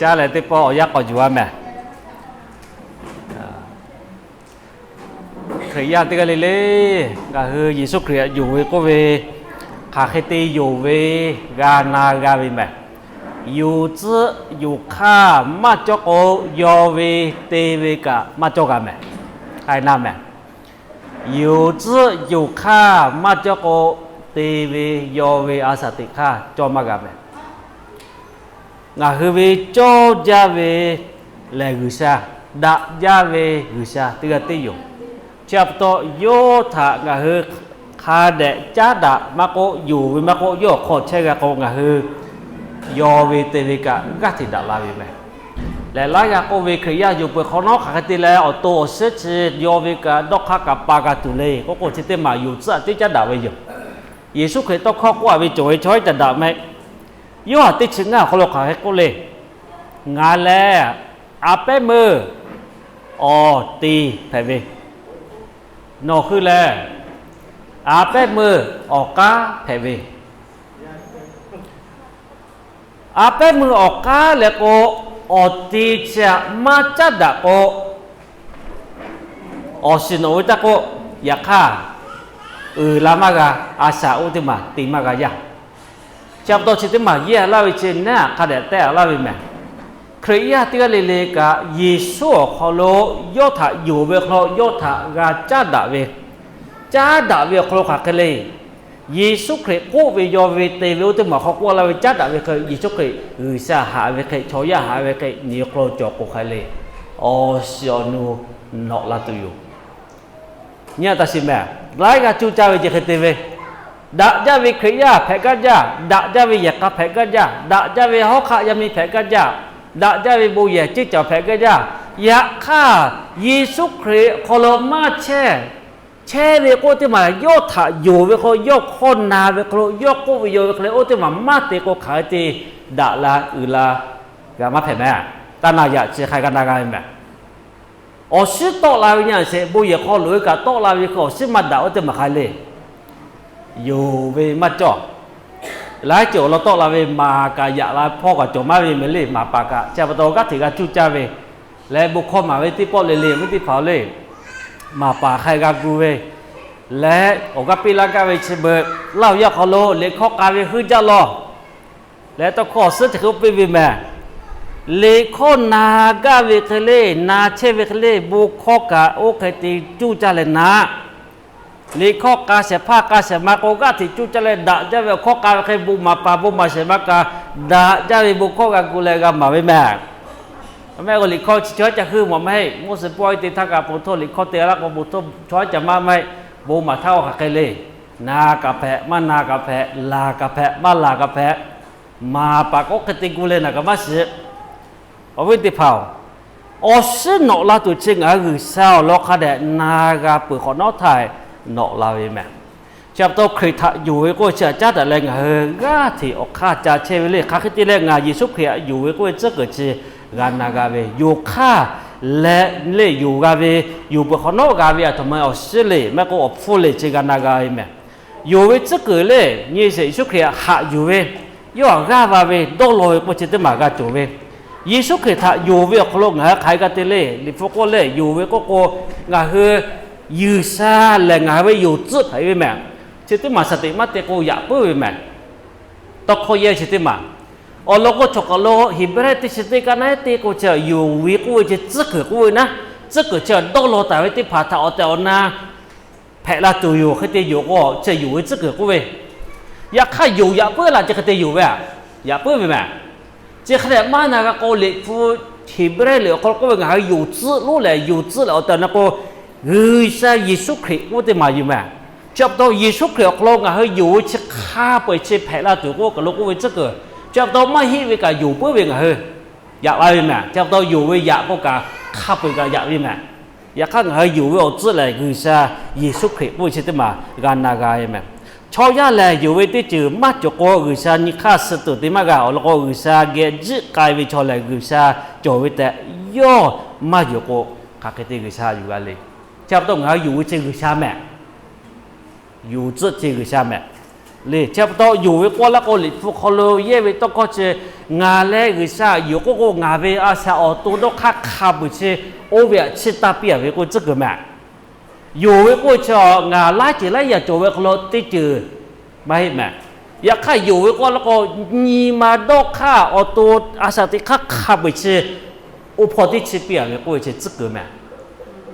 Caˇ leh teˇ pawˆ awˬ yanˇ k'awꞈ yuˬ-a mehˬ. Hkriꞈ yaˇ teˇ g'aˇ le le, ngaˬ hui Yeˍsuˆ Hkriꞈ htaꞈ yonˍ ve k'oˆ ve, hk'aˬ hk'e te yonˍ ve g'a na g'a ve mehˬ. Yonˍ tcuhˆ yonˍ hk'aˇ maˇ cawˇ k'o, yaw ve te ve kaꞈ maˇ cawˇ g'a mehˬ. Hk'aˬ hk'e na mehˬ. Yonˍ tcuhˆ yonˍ hk'aˇ maˇ cawˇ k'o, te ve yaw ve a shaˍ teꞈ hk'aˇ cawˇ maˇ g'a mehˬ. Ngaˬ hui ve cawˇ jaˇ ve lehˬ G'uiˬsha, daꞈ jaˇ ve G'uiˬsha teˇ g'aˇ tiˉ yoˬ. Chi pa taw yawˇ htaꞈ ngaˬ hui hk'a dehꞈ caˉ daꞈ maˇ k'oˆ, yonˍ ve maˇ k'oˆ, yawˇ awˬ hk'aw chehˇ g'a k'o, ngaˬ hui yaw ve te ve kaꞈ g'aˇ hteꞈ daꞈ la ve mehˬ. Lehˬ, laiˉ g'aˇ k'oˆ ve Hkriꞈ yaˇ yonˍ peuˬ hk'awꞈ nawˉ hk'aˬ hk'e te leh awˬ to awˬ suhˉ chi yaw ve kaꞈ dawˇ hk'aˇ kaꞈ pa g'a tuˬ le k'oˆ k'o, chi teˇ maˬ yonˍ tcuhˆ aꞈ teˇ caˉ daꞈ ve yoˬ. Yeˍsuˆ Hkriꞈ tawˇ hkawˇ k'oˆ-a ve cawˬ ve chaw iˉ caꞈ daꞈ mehˆ. Yoˇhanˬ teˇ chi ngaˇ awˬ hk'aw lo hk'aˬ hk'e k'oˆ le. Ngaˬ lehˬ a pehˉ meuˇ awˬ te hpehꞈ ve, nawˬ hui lehˬ a pehˉ meuˇ awˬ k'aˉ hpehꞈ ve. A pehˉ meuˇ awˬ k'aˉ leh k'o, awˬ te chi htaꞈ maˇ caˉ daꞈ k'o, awˬ shiˍ nawꞈ ve taˇ k'oˆ, yaꞈ hk'aˇ uiˍ la maˇ g'a, a shaˍ oˇ teˇ maˬ te maˇ g'a yaˇ. Chi pa taw chi teˇ maˬ yehˇ laˇ ve chi neˉ aꞈ hk'a dehꞈ tehˆ laˇ ve mehˬ. Hkriꞈ yaˇ teˇ g'aˇ le le kaꞈ Yeˍsuˆ awˬ hk'aw lo yawˇ htaꞈ yonˍ ve hk'aw lo yawˇ htaꞈ g'a caˉ daꞈ ve, caˉ daꞈ ve awˬ hk'aw lo hk'aˬ hk'e le. Yeˍsuˆ Hkriꞈ k'oˆ ve yaw ve te ve oˇ teˇ maˬ hk'aw k'oˆ laˇ ve caˉ daꞈ ve hk'e, Yeˍsuˆ Hkriꞈ G'uiˬsha haꞈ ve hk'e, chaw yaˇ haꞈ ve hk'e, nyi hk'aw lo cawˬ k'o hk'aˬ hk'e le, awˬ shiˍ awˬ nu nawꞈ la tuˬ yoˬ. Nyi a taꞈ shiˍ mehˬ. Laiˉ g'aˇ cuˇ caˇ ve ce hk'e te ve, daꞈ jaˇ ve Hkriꞈ yaˇ hpehꞈ gaˇ jaˇ, daꞈ jaˇ ve yehˬ k'a hpehꞈ gaˇ jaˇ, daꞈ jaˇ ve hawˉ hk'aˆ yaˇ miˇ hpehꞈ gaˇ jaˇ, daꞈ jaˇ ve bon yehˬ ceˇ caˬ hpehꞈ gaˇ jaˇ. Yaꞈ hk'aˇ, Yeˍsuˆ Hkriꞈ hk'aw lo maˇ chehˇ, chehˇ ve k'oˆ teˇ maˬ yawˇ htaꞈ yonˍ ve hk'aw lo, yawˇ hkawˇ na ve hk'aw lo, yawˇ k'oˆ ve yaw ve hk'e le oˇ teˇ maˬ maˇ te k'o hk'aˬ hk'e te daꞈ la uiˍ la g'a maˇ hpehꞈ mehˬ. Taˇ na yaꞈ chi hk'a g'a na g'a ve mehˬ. Awˬ shiˉ tawˆ la ve nyi a sheˍ, bon yehˬ hk'aw loꞈ-e kaꞈ tawˆ la ve hk'e awˬ shiˉ maˇ daꞈ oˇ teˇ maˬ hk'aˬ hk'e le. Yonˍ ve maˇ cawˇ. Laiˉ ceuˬ awˬ lawn tawˆ la ve maˍ kaꞈ yaꞈ la hpawˇ kaꞈ cawˬ maˇ ve mehˬ le, maˍ paˍ kaꞈ. Chi pa taw g'aˇ hteꞈ g'a cuˇ caˇ ve leh bon hkawˇ maˍ ve teˇ pawˆ le le awˬ viˉ teˇ hpaˍ-oˬ le, maˍ paˍ hk'a g'a gu ve leh awˬ g'aˇ piˇ laˇ gaˇ ve chi beuꞈ, Laˇ huˍ yaˇ awˬ hk'aw lo liꞈ hkawˇ k'a ve huiˉ jaˇ lawˬ. Leh tawˇ hkawˇ awˬ suhˉ chi hk'e k'oˆ piˇ ve mehˬ. Liꞈ hkawˇ na gaˇ ve hk'e le, na chehˇ ve hk'e le, bon hkawˇ kaꞈ oˇ hk'e te cuˇ caˇ leh na. Liꞈ hkawˇ k'a shehˍ hpaˇ k'a shehˍ ma k'o g'aˇ hteꞈ cuˇ caˇ leh daꞈ jaˇ ve awˬ hkawˇ k'a ve hk'e bon maˍ paˍ bon maˍ shehˍ ma kaꞈ daꞈ jaˇ ve bon hkawˇ g'a gu leh g'a maˍ ve mehˬ. Mehˆ k'o liꞈ hkawˇ chi chaw ca hui mawˬ maˇ heˆ. Mvuhˇ suhˍ pawehˇ te htaˇ kaꞈ po htawˇ liꞈ hkawˇ te laˇ k'o po htawˇ chaw ca maˇ maˇ heˆ. Bon maˍ htaˇ oˇ hk'aˬ hk'e le. Na kaꞈ hpehꞈ, maˇ na kaꞈ hpehꞈ, laˬ kaꞈ hpehꞈ, maˇ laˬ kaꞈ hpehꞈ, maˍ paˍ k'o hk'e te gu leh naˬ kaꞈ maˇ shiˍ. Awˬ viˉ teˇ hpaˍ-oˬ, awˬ shiˉ nawꞈ la tuˬ chi ngaˬ hui G'uiˬsha awˬ lawn hk'a dehꞈ na g'a peuˬ hk'awꞈ nawˉ htaˇ nawꞈ la ve mehˬ. Chi pa taw Hkriꞈ htaꞈ yonˍ ve k'oˆ ve chi htaꞈ caˉ daꞈ leh ngaˬ hui g'aˇ hteꞈ awˬ hk'aˇ ca chehˇ ve le. Hk'aˬ hk'e te leh ngaˬ Yeˍsuˆ Hkriꞈ htaꞈ yonˍ ve k'oˆ ve tcuhˉ kuiˬ chi g'a na g'a ve, yonˍ hk'aˇ leh le yonˍ g'a ve, yonˍ peuˬ hk'awꞈ nawˉ g'a ve aˬ htoꞈ ma awˬ shiˉ le, maˇ heˆ k'o awˬ hpfuhˇ le chi g'a na g'a ve mehˬ. Yonˍ ve tcuhˉ kuiˬ le, nyi sheˍ Yeˍsuˆ Hkriꞈ htaꞈ haꞈ yuˬ ve, yawˇ htaꞈ g'aˇ va ve, dawˇ law ve k'oˆ chi teˇ maˬ g'a cawˬ ve. Yeˍsuˆ Hkriꞈ htaꞈ yonˍ ve awˬ hk'aw lo ngaˬ hui hk'aˬ hk'e g'a te le. Liꞈ hpu k'oˆ leh yonˍ ve k'oˆ k'o, ngaˬ hui G'uiˬsha lehˬ ngaˬ hui ve yonˍ tcuhˉ hpehꞈ ve mehˬ. Chi teˇ maˬ shaˍ teꞈ maˇ te k'o yaꞈ puiˉ ve mehˬ. Tawˇ hkawˇ yehˇ chi teˇ maˬ awˬ lawn k'o, chaw kaˬ lo Heˍbrehˇ teˇ chi teˇ kaˆ naˉ te k'o chi yonˍ ve k'oˆ ve chi tcuhˉ kuiˬ k'oˆ ve naˉ, tcuhˉ kuiˬ chi dawˇ law taˍ ve teˇ hpaˍ htaꞈ awˬ tehˬ awˬ na hpehꞈ la tuˬ yoˬ. Hk'e te yonˍ k'o chi yonˍ ve tcuhˉ kuiˬ k'oˆ ve. Yaꞈ hk'aˇ yonˍ yaꞈ puiˉ laˇ, chi hk'e te yonˍ ve a, yaꞈ puiˉ ve mehˬ. Chi hk'a dehꞈ maˇ na g'a k'o, Liꞈ hpu Heˍbrehˇ liꞈ awˬ hk'aw lo k'oˆ ve, ngaˬ hui yonˍ tcuhˉ lonˉ lehˬ, yonˍ tcuhˉ lehˬ awˬ tehˬ awˬ na k'o, G'uiˬsha Yeˍsuˆ Hkriꞈ k'oˆ teˇ maˬ yoˬ mehˬ. Chi pa taw Yeˍsuˆ Hkriꞈ awˬ hk'aw lo ngaˬ hui yonˍ ve chi hk'a peu-eˬ chi hpehꞈ la tuˬ k'oˆ kaˬ lo k'oˆ ve tcuhˉ kuiˬ. Chi pa taw maˇ heˆ ve kaꞈ yonˍ puiˉ ve ngaˬ hui yaꞈ la ve mehˬ. Chi pa taw yonˍ ve yaꞈ k'oˆ kaꞈ hk'a peu-eˬ kaꞈ yaꞈ ve mehˬ. Yaꞈ hk'aˇ ngaˬ hui yonˍ ve awˬ tcuhˉ lehˬ, G'uiˬsha Yeˍsuˆ Hkriꞈ k'oˆ ve chi teˇ maˬ g'a na g'a ve mehˬ. Chaw yaˇ lehˬ yonˍ ve teˇ ceuˬ maˇ cawˬ k'o, G'uiˬsha nyi hk'aˇ suh tuˬ te maˇ g'a. Awˬ lawn k'o, G'uiˬsha geh jiˆ k'ai ve chaw lehˬ, G'uiˬsha cawˬ ve tehꞈ yawˇ maˇ yonˍ k'o, hk'aˬ hk'e te G'uiˬsha yuˬ g'a le. Chi pa taw ngaˬ hui yonˍ ve chi G'uiˬsha mehˬ. Yonˍ tcuhˉ chi G'uiˬsha mehˬ. le. Chi pa taw yonˍ ve k'oˆ laˇ k'o, Liꞈ hpu hk'aw lo yehˇ ve tawˇ hkawˇ chi, ngaˬ leh G'uiˬsha yonˍ k'oˆ k'o, ngaˬ ve a shaꞈ awˬ to dawˇ hk'aˇ hk'a peu-eˬ chi oˇ ve htaꞈ chiˇ taˇ piˇ-a ve k'oˆ tcuhˉ kuiˬ mehˍ. Yonˍ ve k'oˆ chi, ngaˬ laiˉ ceuˬ laiˉ yaꞈ cawˬ ve hk'aw lo teˇ ceuˬ maˇ heˆ mehˍ. Yaꞈ hk'aˇ yonˍ ve k'oˆ laˇ k'o, nyi ma dawˇ hk'aˇ awˬ to a shaꞈ teꞈ hk'aˇ hk'a peu-eˬ chi oˇ hpawˇ teˇ chi piˇ-a ve k'oˆ ve chi tcuhˉ kuiˬ mehˍ.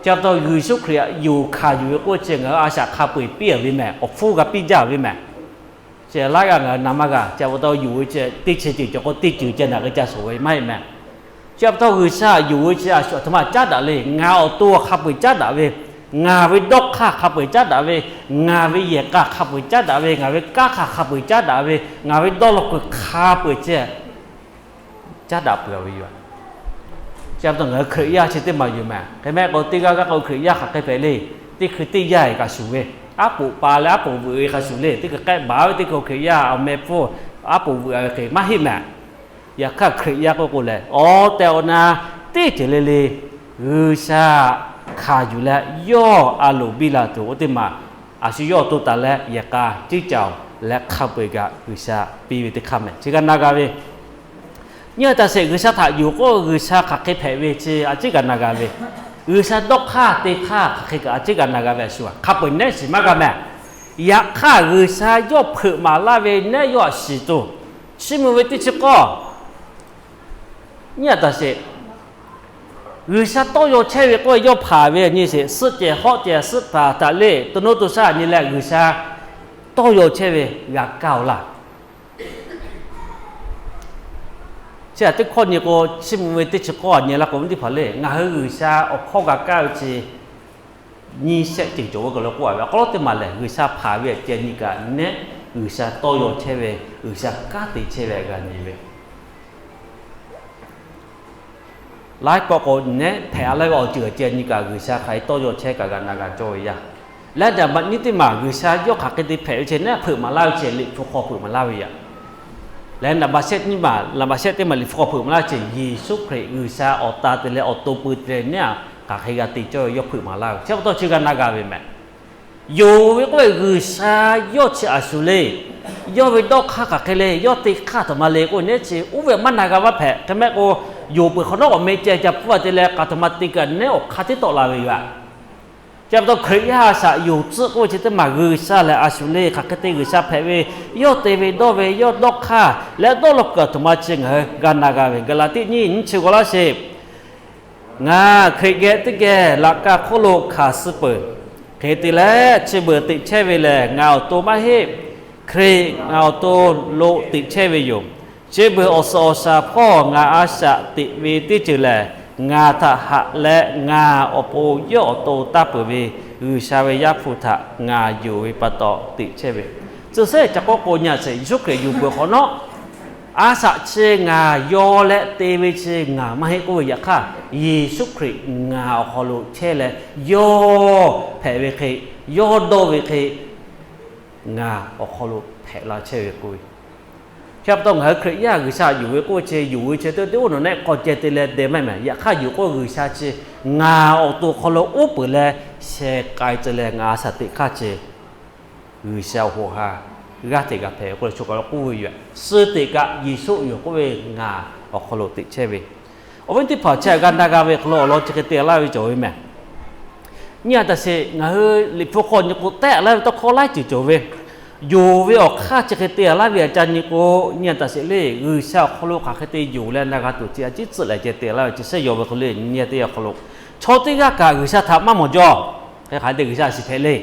Chi pa taw Yeˍsuˆ Hkriꞈ yonˍ hkanˍ yuˬ ve k'oˆ chi ngaˬ hui a shaꞈ hk'a peu-eˬ piˇ-a ve mehˍ, awˬ hpfuhˇ g'a piˇ jaˇ ve mehˍ. Chi laiˉ g'aˇ ngaˬ hui na maˇ g'a. Chi pa taw yonˍ ve chi teˇ chi ceuˬ cawˬ k'o, teˇ ceuˬ ceh naˬ k'ai ca shoˍ ve maˇ heˆ mehˍ. Chi pa taw G'uiˬsha yonˍ ve chi a shu aˬ htoꞈ ma caˉ daꞈ le. Ngaˬ awˬ to hk'a peu-eˬ caˉ daꞈ ve, ngaˬ ve dawˇ hk'aˇ hk'a peu-eˬ caˉ daꞈ ve, ngaˬ ve yehˬ k'a hk'a peu-eˬ caˉ daꞈ ve, ngaˬ ve kanˉ hk'a hk'a peu-eˬ caˉ daꞈ ve, ngaˬ ve dawˇ law kuiˬ hk'a peu-eˬ ceh caˉ daꞈ peuˬ-a ve yoˬ. Chi pa taw ngaˬ hui Hkriꞈ yaˇ chi teˇ maˬ yoˬ mehˍ. Hk'e mehˆ k'o, teˇ g'aˇ g'aˇ k'o Hkriꞈ yaˇ hk'aˬ hk'e hpehꞈ le. Teˇ hkui teˇ yanˇ kaꞈ shuˍ ve, aˉ poꞈ pa leh aˉ poꞈ veuꞈ ve hk'a shuˍ le. Teˇ hkui k'ehˆ baˬ ve teˇ hkui Hkriꞈ yaˇ awˬ meh hpfuhˇ aˉ poꞈ veuꞈ-a ve hk'e maˇ heˆ mehˍ. Yaꞈ hk'aˇ Hkriꞈ yaˇ k'oˆ k'o lehˬ, awˬ tehˬ awˬ na teˇ ceuˬ le le G'uiˬsha hkanˍ yuˬ leh yawˇ a loˍ biˇ la tuˬ oˇ teˇ maˬ, a shu yawˇ awˬ to taˍ leh yehˬ k'a ceˇ caoˬ leh hk'a peu-eˬ kaꞈ G'uiˬsha piˇ ve teˇ hk'aˇ mehˍ. Chi g'a na g'a ve, nyi a taꞈ sheˍ G'uiˬsha htaꞈ yonˍ k'o G'uiˬsha hk'aˬ hk'e hpehꞈ ve chi a ciˉ g'a na g'a ve, G'uiˬsha dawˇ hk'aˇ te hk'aˇ hk'aˬ hk'e kaꞈ a ciˉ g'a na g'a ve a shu hk'a peu-eˬ nehˉ shiˍ maˇ g'a mehˍ. Yaꞈ hk'aˇ G'uiˬsha yawˇ hpeuꞈ maˍ laˇ ve nehˉ yawˇ htaꞈ shiˍ tuˬ, chiˇ mvuh ve teˇ chi k'awˇ nyi a taꞈ sheˍ. G'uiˬsha tawˇ yaw chehˇ ve k'oˆ ve yawˇ hpanˍ ve nyi sheˍ, suhˆ cehˬ hawˆ cehˬ suhˆ hpanˍ htaꞈ le to nuˇ to shaˉ nyi leh G'uiˬsha tawˇ yaw chehˇ ve g'a kaˇ-oˬ laˇ. Chi htaꞈ teˇ hkawˇ nyi k'o, chiˇ mvuh ve teˇ chi k'awˇ nyi laˇ k'o, ve teˇ hpaˍ le ngaˬ hui G'uiˬsha awˬ hkawˇ g'a kaˇ ve chi nyi shehˆ ceuˬ cawˬ ve kaꞈ le k'oˆ-a ve, awˬ hk'aw lo teˇ maˬ lehˬ G'uiˬsha hpanˍ ve aꞈ ceh nyi kaꞈ nehˉ G'uiˬsha tawˇ yaw chehˇ ve, G'uiˬsha kanˉ te chehˇ ve g'a nyi ve. Laiˉ pawˆ k'o nehˉ hpehꞈ-a laˇ ve awˬ ceuˬ aꞈ ceh nyi kaꞈ G'uiˬsha hk'aˬ hk'e tawˇ yaw chehˇ kaꞈ g'a na g'a cawˇ ve yaˇ. Leh naˍ baꞈ nyiˇ teˇ maˬ G'uiˬsha yawˇ hk'aˬ hk'e te hpehꞈ ve ceh nehˉ hpeuꞈ maˍ laˇ ve ceh Liꞈ hpu hk'aw hpeuꞈ maˍ laˇ ve yaꞈ. Leh naˍ baꞈ shehˆ teˇ maˬ, naˍ baꞈ shehˆ teˇ maˬ Liꞈ hpu hk'aw hpeuꞈ maˍ laˇ ve ceh Yeˍsuˆ Hkriꞈ G'uiˬsha awˬ ta te leh awˬ to pui te leh nehˉ hk'aˬ hk'e g'a te cawˇ ve yawˇ hpeuꞈ maˍ laˇ ve chi pa taw chi g'a na g'a ve mehˍ. Yonˍ ve k'oˆ ve G'uiˬsha yawˇ chi a shu le. Yawˇ ve dawˇ hk'aˇ hk'aˬ hk'e le, yawˇ te hk'aˇ htoꞈ ma le k'oˆ nehˉ chi oˇ ve maˇ na g'a maˇ hpehꞈ. Hk'e mehˆ k'o, yonˍ peuˬ hk'awꞈ nawˉ awˬ meh ceh ca pfuhˇ-a te leh hk'aˬ htoꞈ ma te kaꞈ nehˉ awˬ hk'aˇ teˇ tawˆ la ve yoˬ. Chi pa taw Hkriꞈ yaˇ a shaꞈ yonˍ tcuhˆ k'oˆ ve chi teˇ maˬ G'uiˬsha lehˬ a shu le hk'aˬ hk'e te G'uiˬsha hpehꞈ ve, yawˇ te ve dawˇ ve yawˇ dawˇ hk'aˇ leh dawˇ law kuiˬ aˬ htoꞈ ma chi ngaˬ hui g'a na g'a ve Gaˍlaˍtiˆ nyiˇ nyiˇ chi g'aw laˇ sheˍ. Ngaˬ Hkriꞈ geh teˇ geh laꞈ ka hk'oˆ lo hkanˍ suh peuˬ. Hk'e te leh chi beuꞈ teꞈ chehˇ ve lehˬ ngaˬ awˬ to maˇ heˆ. Hkriꞈ ngaˬ awˬ to lo teꞈ chehˇ ve yoˬ. Chi beuꞈ awˬ suhˍ awˬ shaˍ hpawˇ ngaˬ a shaꞈ teꞈ ve teˇ ceuˬ lehˬ, ngaˬ htaꞈ haꞈ leh ngaˬ awˬ pon yawˇ awˬ to taˇ peuˬ ve G'uiˬsha ve Yaˇ hpu htaꞈ ngaˬ yonˍ ve pa taw teꞈ chehˇ ve. Tcuh sehˉ ca k'oˆ k'o nyi a sheˍ, Yeˍsuˆ Hkriꞈ yonˍ peuˬ hk'awꞈ nawˉ, a shaꞈ chi ngaˬ yaw leh te ve chi ngaˬ maˇ heˆ k'oˆ ve yaꞈ hk'aˇ, Yeˍsuˆ Hkriꞈ ngaˬ awˬ hk'aw lo chehˇ leh yawˇ hpehꞈ ve hk'e, yawˇ dawˇ ve hk'e, ngaˬ awˬ hk'aw lo hpehꞈ la chehˇ ve k'oˆ ve. Chi pa taw ngaˬ hui Hkriꞈ yaˇ G'uiˬsha yonˍ ve k'oˆ ve chi yonˍ ve chi teˇ teˇ oˇ nawˬ nehˆ k'aw ceh te leh deh maˇ heˆ mehˍ. Yaꞈ hk'aˇ yonˍ k'oˆ G'uiˬsha chi ngaˬ awˬ to hk'aw lo uˉ peunˍ leh sheh k'ai tcuh leh ngaˬ a shaꞈ teꞈ hk'aˇ ceh G'uiˬsha awˬ hoꞈ ha g'aˇ hteꞈ g'a hpehꞈ ve k'oˆ ve chi kaꞈ k'oˆ ve yoˬ. Suh teꞈ kaꞈ Yeˍsuˆ yonˍ k'oˆ ve ngaˬ awˬ hk'aw lo teꞈ chehˇ ve. Awˬ viˉ teˇ hpaˍ, chi htaꞈ g'a na g'a ve hk'aw lo awˬ lawn chi hk'e te laˇ ve cawˬ ve mehˍ. Nyi a taꞈ sheˍ, ngaˬ hui Liꞈ hpu hk'aw nyi k'o tehˆ laˇ ve tawˇ hkawˇ laiˉ ceuˬ cawˬ ve, yonˍ ve awˬ hk'aˇ chi hk'e te laˇ ve aꞈ ca nyi k'o, nyi a taꞈ sheˍ le, G'uiˬsha awˬ hk'aw lo hk'aˬ hk'e te yonˍ leh na g'a tuˬ chi a ciˉ tcuhˆ leh ceh te laˇ ve chi shehˆ yaw ve hk'aw le nyi a teˇ yanˇ hk'aw lo, chaw teˇ g'aˇ kaꞈ G'uiˬsha htaꞈ maˇ mawˬ jaw. Hk'e hk'aˬ hk'e te G'uiˬsha shiˍ hpehꞈ le.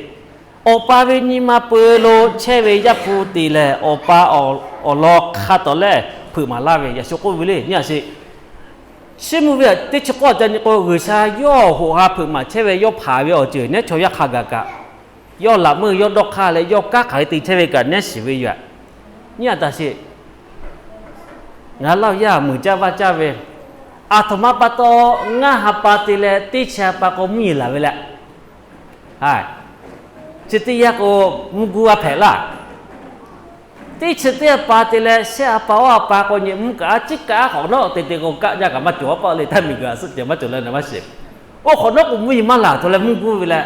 Awˬ pa ve nyi ma pui lo chehˇ ve Yaˇ hpu te lehˬ, Awˬ pa awˬ lawn hk'a tawˍ lehˬ hpeuꞈ maˍ laˇ ve, yaꞈ shu k'oˆ ve le, nyi a sheˍ. Chiˇ mvuh ve teˇ chi k'awˇ ca nyi k'o, G'uiˬsha yawˇ hoꞈ ha hpeuꞈ maˍ chehˇ ve, yawˇ hpanˍ ve awˬ ceuˬ nehˉ chaw yaˇ hk'a gaˬ kaꞈ, yawˇ laꞈ meuˇ yawˇ dawˇ hk'aˇ leh yawˇ kanˉ hk'aˬ hk'e te chehˇ ve kaꞈ nehˉ shiˍ ve yoˬ. Nyi a taꞈ sheˍ. Ngaˬ laˇ yaˇ muiˬ caˇ vaˇ caˇ ve, aˬ htoꞈ ma pa taw ngaˇ ha pa te leh teˇ chi ha pa k'o mvuhˇ yeˬ laˬ ve leh, chi teˇ yanˇ k'o mvuhˇ guˇ a hpehꞈ laˇ. Teˇ chi teˇ ha pa te leh shehˆ ha pa awˇ ha pa k'o nyi mvuhˇ kaꞈ a ciˉ kaꞈ a hk'awꞈ nawˉ te te k'o kaˆ jaˇ kaꞈ maˇ cawˬ, a paˆ le taˇ miˬ guiˬ a suhˆ ceh maˇ cawˬ leh na maˇ shiˍ. Oˇ hk'awꞈ nawˉ k'o mvuhˇ yeˬ maˇ laˬ htaꞈ leh mvuhˇ guˇ ve leh,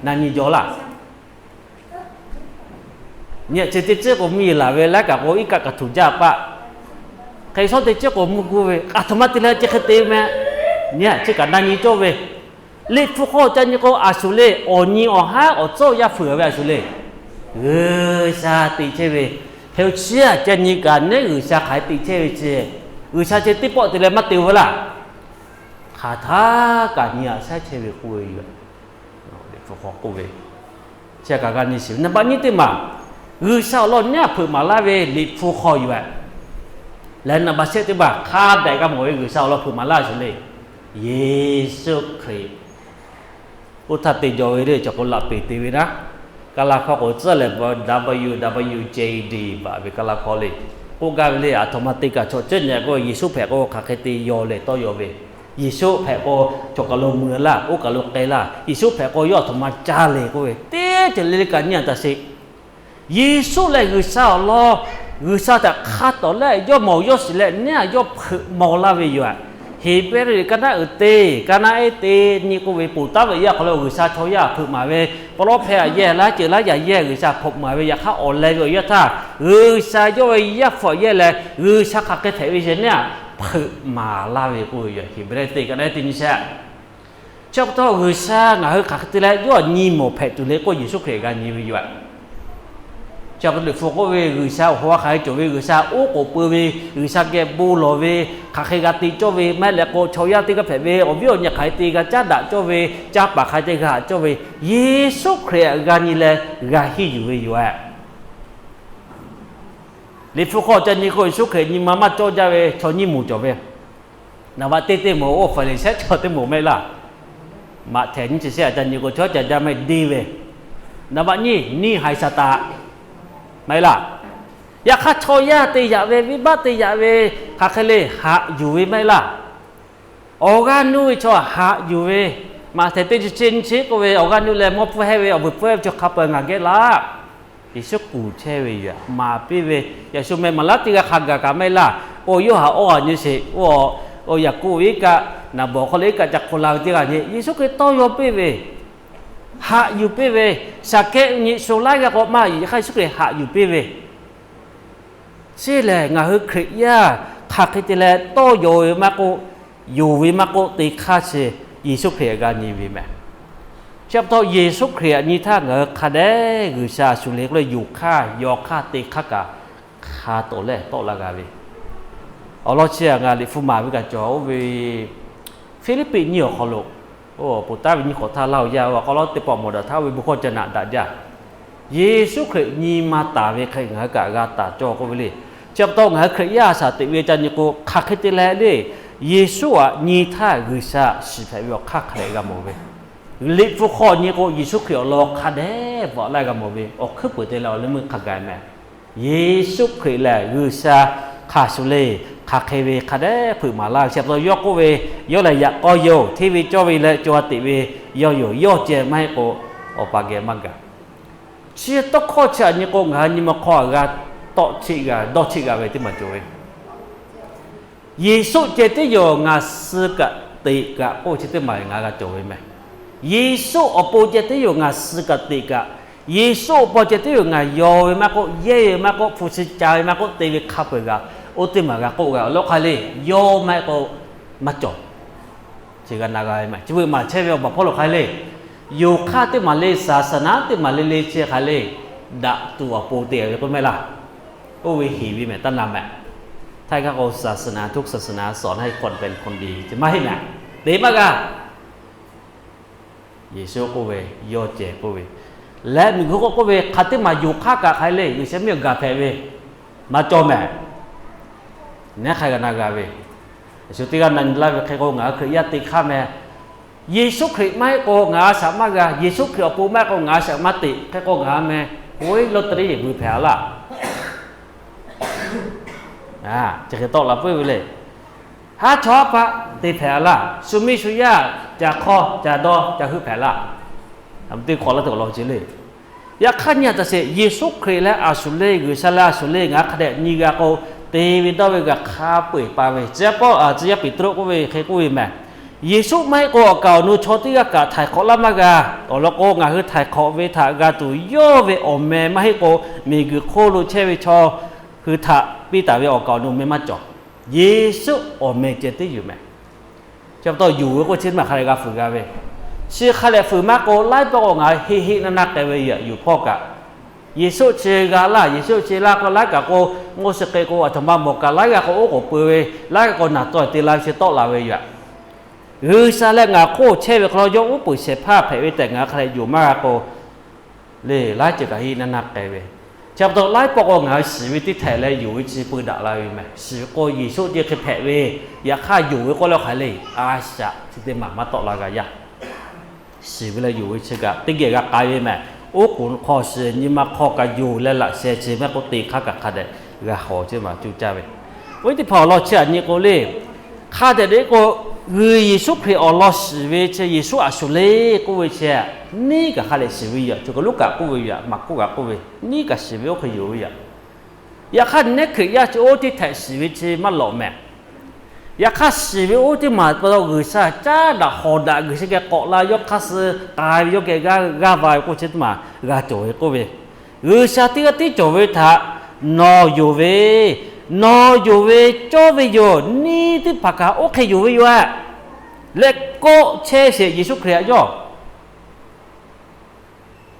na nyi jaw laˇ. Nyi aꞈ chi teˇ ciˉ k'o mvuhˇ yeˬ laˬ ve laiˉ kaꞈ k'o iˉ kaˆ kaꞈ htuꞈ jaˇ paˆ. Hk'e shawˉ teˇ ciˉ k'o mvuhˇ guˇ ve, aˬ htoꞈ ma te leh chi hk'e te meh. Nyi aꞈ chi kaꞈ na nyi cawˇ ve, Liꞈ hpu hk'aw ca nyi k'o, a shu le, awˬ nyi awˬ haˉ awˬ tcuhˉ awˬ yaˇ hpeuꞈ ve a shu le, G'uiˬsha te chehˇ ve. Hk'e chi aꞈ ca nyi kaꞈ neˉ G'uiˬsha hk'aˬ hk'e te chehˇ ve chi, G'uiˬsha chi teˇ pawˆ te leh maˇ te-o ve laˇ. Hk'aˬ htaˇ kaꞈ nyi aꞈ shaˉ chehˇ ve k'oˆ ve yoˬ. Liꞈ hpu hk'aw k'oˆ ve, chi kaꞈ g'a nyi shiˍ ve. Naˍ baꞈ nyiˇ teˇ maˬ, G'uiˬsha awˬ lawn neˉ aꞈ hpeuꞈ maˍ laˇ ve Liꞈ hpu hk'aw yoˬ. Leh naˍ baꞈ shehˆ teˇ maˬ hk'a dehꞈ g'a mawˬ ve G'uiˬsha awˬ lawn hpeuꞈ maˍ laˇ shu le, Yeˍsuˆ Hkriꞈ. Oˇ htaˇ te jaw ve le cawˬ k'o laꞈ peˍ te ve naˉ, Kaˇlaˇ hkawˇ k'o tcuhˉ lehˬ, W W J D baˬ ve Kaˇlaˇ hkawˇ le. K'oˆ gaˇ ve le, aˬ htoꞈ ma te kaꞈ chaw ceuˬ nyi k'o, Yeˍsuˆ hpehꞈ k'o hk'aˬ hk'e te yaw leh tawˇ yaw ve, Yeˍsuˆ hpehꞈ k'o chaw kaˬ lo mui laˇ, oˇ kaˬ lo k'ai laˇ, Yeˍsuˆ hpehꞈ k'o yawˇ aˬ htoꞈ ma caˇ le k'oˆ ve, teˇ ceuˬ le le kaꞈ nyi aꞈ taˍ sheˍ. Yeˍsuˆ lehˬ G'uiˬsha awˬ lawn, G'uiˬsha htaꞈ hk'a tawˍ leh yawˇ mawˬ yawˇ shiˍ leh neˉ aꞈ yawˇ hpeuꞈ maw laˇ ve yoˬ. Heˍbrehˇ ka naˉ uiˍ te, ka naˉ ehˉ te nyi k'oˆ ve, ponˬ taˉ ve yaˇ hk'aw lo G'uiˬsha chaw yaˇ hpeuꞈ maˍ ve, pawˇ lawˉ hpehˇ aꞈ yehˇ, laˇ ceuˬ laˇ yaꞈ yehˇ G'uiˬsha hpeuꞈ maˍ ve, yaꞈ hk'aˇ awˬ leh ve awˬ yaˇ htaˇ, G'uiˬsha yawˇ ve Yaˇ hpu aꞈ yehˇ leh G'uiˬsha hk'aˬ hk'e hpehꞈ ve yehˬ neˉ aꞈ hpeuꞈ maˍ laˇ ve k'oˆ ve yoˬ. Heˍbrehˇ te ka naˉ ehˉ te nyi sheˍ. Chi pa taw G'uiˬsha ngaˬ hui hk'aˬ hk'e te leh yawˇ aꞈ nyi mawˬ hpehꞈ tuˬ le k'o, Yeˍsuˆ Hkriꞈ g'a nyi ve yoˬ. Chi pa taw Liꞈ hpu k'oˆ ve, G'uiˬsha awˬ ha hk'aˬ hk'e cawˬ ve, G'uiˬsha oˉ k'oˍ peu ve, G'uiˬsha geh bon lawˬ ve, hk'aˬ hk'e g'a te cawˇ ve maˇ heˆ leh k'o, chaw yaˇ teˇ g'aˇ hpehꞈ ve awˬ viˉ awˬ nyi hk'aˬ hk'e te g'a caˉ daꞈ cawˇ ve, caˇ paˍ hk'aˬ hk'e te g'a haꞈ cawˇ ve, Yeˍsuˆ Hkriꞈ aꞈ g'a nyi leh g'a henˇ yuˬ ve yoˬ. Liꞈ hpu hk'aw ca nyi k'o, Yeˍsuˆ Hkriꞈ nyi ma maˇ cawˇ jaˇ ve chaw nyiˇ moˍ cawˬ ve. Naˍ baꞈ teˇ teˇ moˍ oˇ Faˍriˍsehˇ chaw teˇ moˍ maˇ heˆ laˇ. Maꞈhtehˍ nyiˇ chi shehˆ aꞈ ca nyi k'o, chaw ca jaˇ maˇ heˆ deˇ ve. Naˍ baꞈ nyiˇ, neˇ haiˬ Saˍtanˍ maˇ heˆ laˇ. Yaꞈ hk'aˇ chaw yaˇ te yaꞈ ve, venˇbaˆ te yaꞈ ve, hk'aˬ hk'e le haꞈ yuˬ ve maˇ heˆ laˇ. Awˬ g'aˇ nuˇ ve chaw haꞈ yuˬ ve, Maꞈhtehˍ teˇ chi chi nyiˇ chi k'oˆ ve, awˬ g'aˇ nuˇ leh mawˇ pfuhˇ hehˇ ve awˬ vuiˬ pfuhˇ hehˇ ve chaw hk'a peu-eˬ ngaˬ geh laˇ. Yeˍsuˆ kuˬ chehˇ ve yoˬ. Maˍ piˇ ve, yaꞈ shu meh maˍ laˉ teˇ g'aˇ hk'a gaˬ kaꞈ maˇ heˆ laˇ. K'o yawˇ haꞈ awˇ haꞈ nyi sheˍ, oˇ, Yaˍkoˆ ve iˉ kaˆ, naˍ bawˍ hk'aw lo iˉ kaˆ ca hk'aw la ve teˇ g'aˇ nyi, Yeˍsuˆ Hkriꞈ tawˇ yaw piˇ ve, haꞈ yuˬ piˇ ve, Saˍkehˆ nyi sho laiˉ g'aˇ k'awꞈ maˇ, yaꞈ hk'aˇ Yeˍsuˆ Hkriꞈ haꞈ yuˬ piˇ ve, chi lehˬ ngaˬ hui Hkriꞈ yaˇ hk'aˬ hk'e te leh tawˇ yaw ve maˇ k'oˆ, yonˍ ve maˇ k'oˆ, te hk'aˇ chi Yeˍsuˆ Hkriꞈ g'a nyi ve meh. Chi pa taw Yeˍsuˆ Hkriꞈ aꞈ nyi htaˇ ngaˬ hui hk'a dehꞈ G'uiˬsha shuˍ le k'oˆ leh yonˍ hk'aˇ yaw hk'aˇ te hk'aˇ kaꞈ hk'a tawˍ leh tawˆ la g'a ve. Awˬ lawn chi aꞈ ngaˬ Liꞈ hpu maˍ ve kaꞈ cawˬ oˇ ve, Hpiˇliˇpiˆ nyiˇ awˬ hk'aw lo, oˇ ponˬ taˉ ve nyiˇ hk'awꞈ htaˇ laˇ oˬ yaˇ oˇ a k'aw lawˉ teˇ pawˆ mawˬ daꞈ htaˇ oˇ ve bon hkawˇ ca naꞈ daꞈ jaˇ. Yeˍsuˆ Hkriꞈ nyi ma taˍ ve hk'e ngaˬ hui kaꞈ g'a taˍ cawˇ k'oˆ ve le. Chi pa taw ngaˬ hui Hkriꞈ yaˇ shaˍ teꞈ ve ca nyi k'o, hk'aˬ hk'e te leh le, Yeˍsuˆ aꞈ nyi htaˇ G'uiˬsha shiˍ hpehꞈ ve awˬ hk'aˇ hk'a dehꞈ g'a mawˬ ve. Liꞈ hpu hk'aw nyi k'o, Yeˍsuˆ Hkriꞈ awˬ lawn hk'a dehꞈ bvuhꞈ laˇ g'a mawˬ ve awˬ hkuiˉ peuˬ te leh awˬ leh meuˇ hk'a gaˬ meh. Yeˍsuˆ Hkriꞈ lehˬ G'uiˬsha hk'aˬ shuˍ le, hk'aˬ hk'e ve hk'a dehꞈ hpeuꞈ maˍ laˇ ve. Chi pa taw yawˇ k'oˆ ve, yawˇ lehˬ yaꞈ k'aw yoˬ, hteˇ ve cawˇ ve leh co ha teꞈ ve yawˇ yoˬ, yawˇ ceh maˇ heˆ k'o, Awˬ pa geh maˇ gaˬ. Chi tawˇ hkawˇ chi aꞈ nyi k'o, ngaˬ hui nyi ma hk'aw g'a tawˆ cheˆ g'a, dawˇ cheˆ g'a ve teˇ maˬ cawˬ ve. Yeˍsuˆ ceh tiˉ yoˬ ngaˬ suh kaꞈ teꞈ kaꞈ k'oˆ ve chi teˇ maˬ ngaˬ g'a cawˬ ve meh. Yeˍsuˆ awˬ pon ceh tiˉ yoˬ ngaˬ suh kaꞈ teꞈ kaꞈ, Yeˍsuˆ awˬ pon ceh tiˉ yoˬ ngaˬ yaw ve maˇ k'oˆ, yehˇ ve maˇ k'oˆ, hpu shi ca ve maˇ k'oˆ, te ve hk'a peu-eˬ g'a, oˇ teˇ maˬ g'a k'oˆ g'a. Awˬ lawn hk'a le, yawˇ maˇ heˆ k'o maˇ cawˬ. Chi g'a na g'a ve maˬ, chi beuꞈ maˬ chehˇ ve awˬ baˬ hpawˇ lo hk'a le, yonˍ hk'aˇ teˇ maˬ le, saˍsaˍnaˉ teˇ maˬ le le chi hk'a le, daꞈ tuˬ awˬ pon te ve k'oˆ mehˆ laˇ. Oˇ ve heˍ ve mehˍ taˇ na mehˍ. Htaiˇ hk'aˇ k'o, ศาสนา ทุกศาสนาสอนให้คนเป็นคนดี chi maˇ heˆ mehˍ. Te maˇ g'a. Yeˍsuˆ k'oˆ ve, yawˇ ceh k'oˆ ve, leh miˬguiˬ hk'oˆ k'oˆ ve, hk'aˬ teˇ maˬ yonˍ hk'aˇ kaꞈ hk'a le, G'uiˬsha miˇ awˬ gaˬ hpehꞈ ve maˇ cawˬ mehˍ. Neˉ hk'a g'a na g'a ve, Yeˍsuˆ teˇ g'aˇ na nyi laˇ ve hk'e k'o, ngaˬ hui Hkriꞈ yaˇ te hk'aˇ meh. Yeˍsuˆ Hkriꞈ maˇ heˆ k'o ngaˬ a shaꞈ maˇ g'a, Yeˍsuˆ Hkriꞈ awˬ pon maˇ heˆ k'o ngaˬ a shaꞈ maˇ teꞈ hk'e k'o, ngaˬ a meh, oˇ lottery vuiˬ hpehꞈ a laˇ. Chi hk'e tawˆ la puiˉ ve le. Haˉ chawˇ haˉ paˆ te hpehꞈ a laˇ. Shu miˇ shu yaˇ ca hk'awˇ ca dawˇ ca heuˆ hpehꞈ laˇ. Teˇ hk'awꞈ laˇ teˇ awˬ lawn ce le. Yaꞈ hk'aˇ nyi a taꞈ sheˍ, Yeˍsuˆ Hkriꞈ leh a shuˍ le, G'uiˬsha leh a shuˍ le ngaˬ hui hk'a dehꞈ nyi g'a k'o, te ve dawˇ ve g'a hk'a peu-eˬ pa ve. Tcuh yaˇ Peˍtruˆ k'oˆ ve hk'e k'oˆ ve mehˍ. Yeˍsuˆ maˇ heˆ k'o awˬ kaˍ awˬ nu chaw teˇ g'aˇ kaꞈ htaiˍ hk'awꞈ laˇ maˇ g'a. Awˬ lawn k'o, ngaˬ hui htaiˍ hk'awꞈ ve htaꞈ g'a tuˬ yawˇ ve awˬ meh maˇ heˆ k'o, miˬguiˬ hk'oˆ lo chehˇ ve chaw hui htaꞈ piˇ taˍ ve awˬ kaˍ awˬ nu meh maˇ cawˬ. Yeˍsuˆ awˬ meh ceh tiˉ yuˬ meh. Chi pa taw yonˍ ve k'oˆ chi teˇ maˬ hk'a leh g'a fuiˍ g'a ve, chi hk'a leh fuiˍ maˇ k'o, laiˉ pawˆ k'o ngaˬ hui heˆ heˆ naˇ naˇ k'ai ve yoˬ. Yonˍ hpawˇ kaꞈ, Yeˍsuˆ chi g'a laˇ, Yeˍsuˆ chi laˇ k'o laiˉ kaꞈ k'o, mawˇ shiˍ k'e k'o aˬ htoꞈ ma mawˬ kaꞈ laiˉ g'aˇ k'o oˉ k'oˍ pui ve, laiˉ g'aˇ k'o naˬ tawˍ te la ve chi tawˆ la ve yoˬ. G'uiˬsha leh ngaˬ hk'oˆ chehˇ ve hk'aw lo yawˇ uˉ peunˍ shehˍ hpaˇ hpehꞈ ve tehꞈ ngaˬ hui hk'a leh yonˍ maˇ g'a k'o, le laiˉ ceuˬ kaꞈ heˆ naˇ naˇ k'ai ve. Chi pa taw laiˉ pawˆ k'o ngaˬ hui shiˍ ve teˇ htaiꞈ leh yonˍ ve chi peu daꞈ la ve meh. Shiˍ ve k'o Yeˍsuˆ teˇ hk'e hpehꞈ ve, yaꞈ hk'aˇ yonˍ ve k'oˆ leh hk'aˬ le, a shaꞈ chi teˇ maˬ maˇ tawˆ la g'a yaˇ. Shiˍ ve leh yonˍ ve chi kaꞈ teˇ geh g'a k'ai ve meh. Oˉ k'oˍ hk'aw shiˍ, nyi ma hk'aw kaꞈ yonˍ leh laꞈ sheh chi maˇ k'oˆ te hk'aˇ kaꞈ hk'a dehꞈ g'a hawˍ chi maˬ cuˇ caˇ ve. Oˇ ve teˇ hpaˍ awˬ lawn chi aꞈ nyi k'o le, hk'a dehꞈ le k'o, g'uiˬ Yeˍsuˆ Hkriꞈ awˬ lawn shiˍ ve chi Yeˍsuˆ aꞈ shuˍ le k'oˆ ve chi, neˇ kaꞈ hk'a dehꞈ shiˍ ve yoˬ. Chi kaꞈ Luˉkaꞈ k'oˆ ve yoˬ, Maˍkuˆ kaꞈ k'oˆ ve, neˇ kaꞈ shiˍ ve oˇ hk'e yonˍ ve yoˬ. Yaꞈ hk'aˇ neˇ Hkriꞈ yaˇ chi oˇ teˇ htaiꞈ shiˍ ve chi maˇ lawꞈ meh. Yaꞈ hk'aˇ shiˍ ve oˇ teˇ maˬ pa taw G'uiˬsha caˉ daꞈ hawˍ daꞈ G'uiˬsha geh k'awꞈ la yawˇ hk'aˇ suh k'ai ve yawˇ geh g'aˇ va ve k'oˆ chi teˇ maˬ g'a cawˬ ve k'oˆ ve, G'uiˬsha teˇ g'aˇ tiˉ cawˬ ve htaꞈ nawˬ yonˍ ve, nawˬ yonˍ ve cawˇ ve yoˬ. Neˇ teˇ hpaˍ kaꞈ oˇ hk'e yonˍ ve yoˬ aꞈ leh kawˆ chehˇ sheˍ Yeˍsuˆ Hkriꞈ aꞈ yawˇ.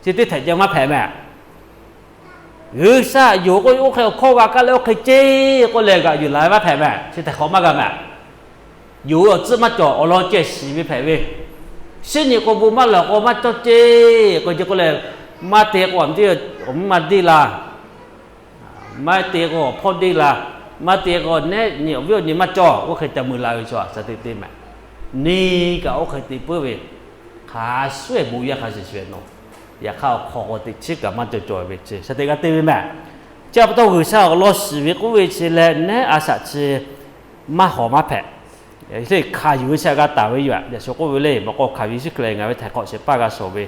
Chi teˇ htaiꞈ ceh maˇ hpehꞈ meh. G'uiˬsha yonˍ k'o oˇ hk'e awˬ hkawˇ g'a kaˇ leh oˇ hk'e ceˇ k'oˆ leh g'aꞈ yuˬ la ve maˇ hpehꞈ meh. Chi htaiˍ hk'awꞈ maˇ g'a meh. Yonˍ ve awˬ tcuhˆ maˇ cawˬ, awˬ lawn ceh shiˍ ve hpehꞈ ve. Shinˉ nyi k'o bon maˇ lawˬ k'o maˇ cawˇ ceˇ k'o, chi k'oˆ leh, maˇ te k'o a maˇ deˇ la, maˇ te k'o awˬ hpawˇ deˇ la, maˇ te k'o nehˉ nyi awˬ viˉ awˬ nyi maˇ cawˇ, oˇ hk'e ca mui la ve chaw aꞈ sha te te meh. Neˇ kaꞈ oˇ hk'e te puiˉ ve, hk'a shuˍ bon yaˇ hk'a shuˍ shuˍ nawˬ, yaꞈ hk'aˇ awˬ hk'aw k'o teꞈ chiˉ kaꞈ maˇ cawˬ cawˬ ve chi sha te g'a te ve meh. Chi pa taw G'uiˬsha awˬ lawn shiˍ ve k'oˆ ve chi leh nehˉ a shaꞈ chi maˇ hawˍ maˇ hpehꞈ. Hk'a yuˬ ve chi g'a taˍ ve yoˬ aꞈ. Yaꞈ shu k'oˆ ve le, mawꞈ k'aw hkanˍ ve Yeˍsuˆ Hkriꞈ ngaˬ ve htaiˍ hk'awꞈ shehˍ hpaˇ g'a shawˍ ve,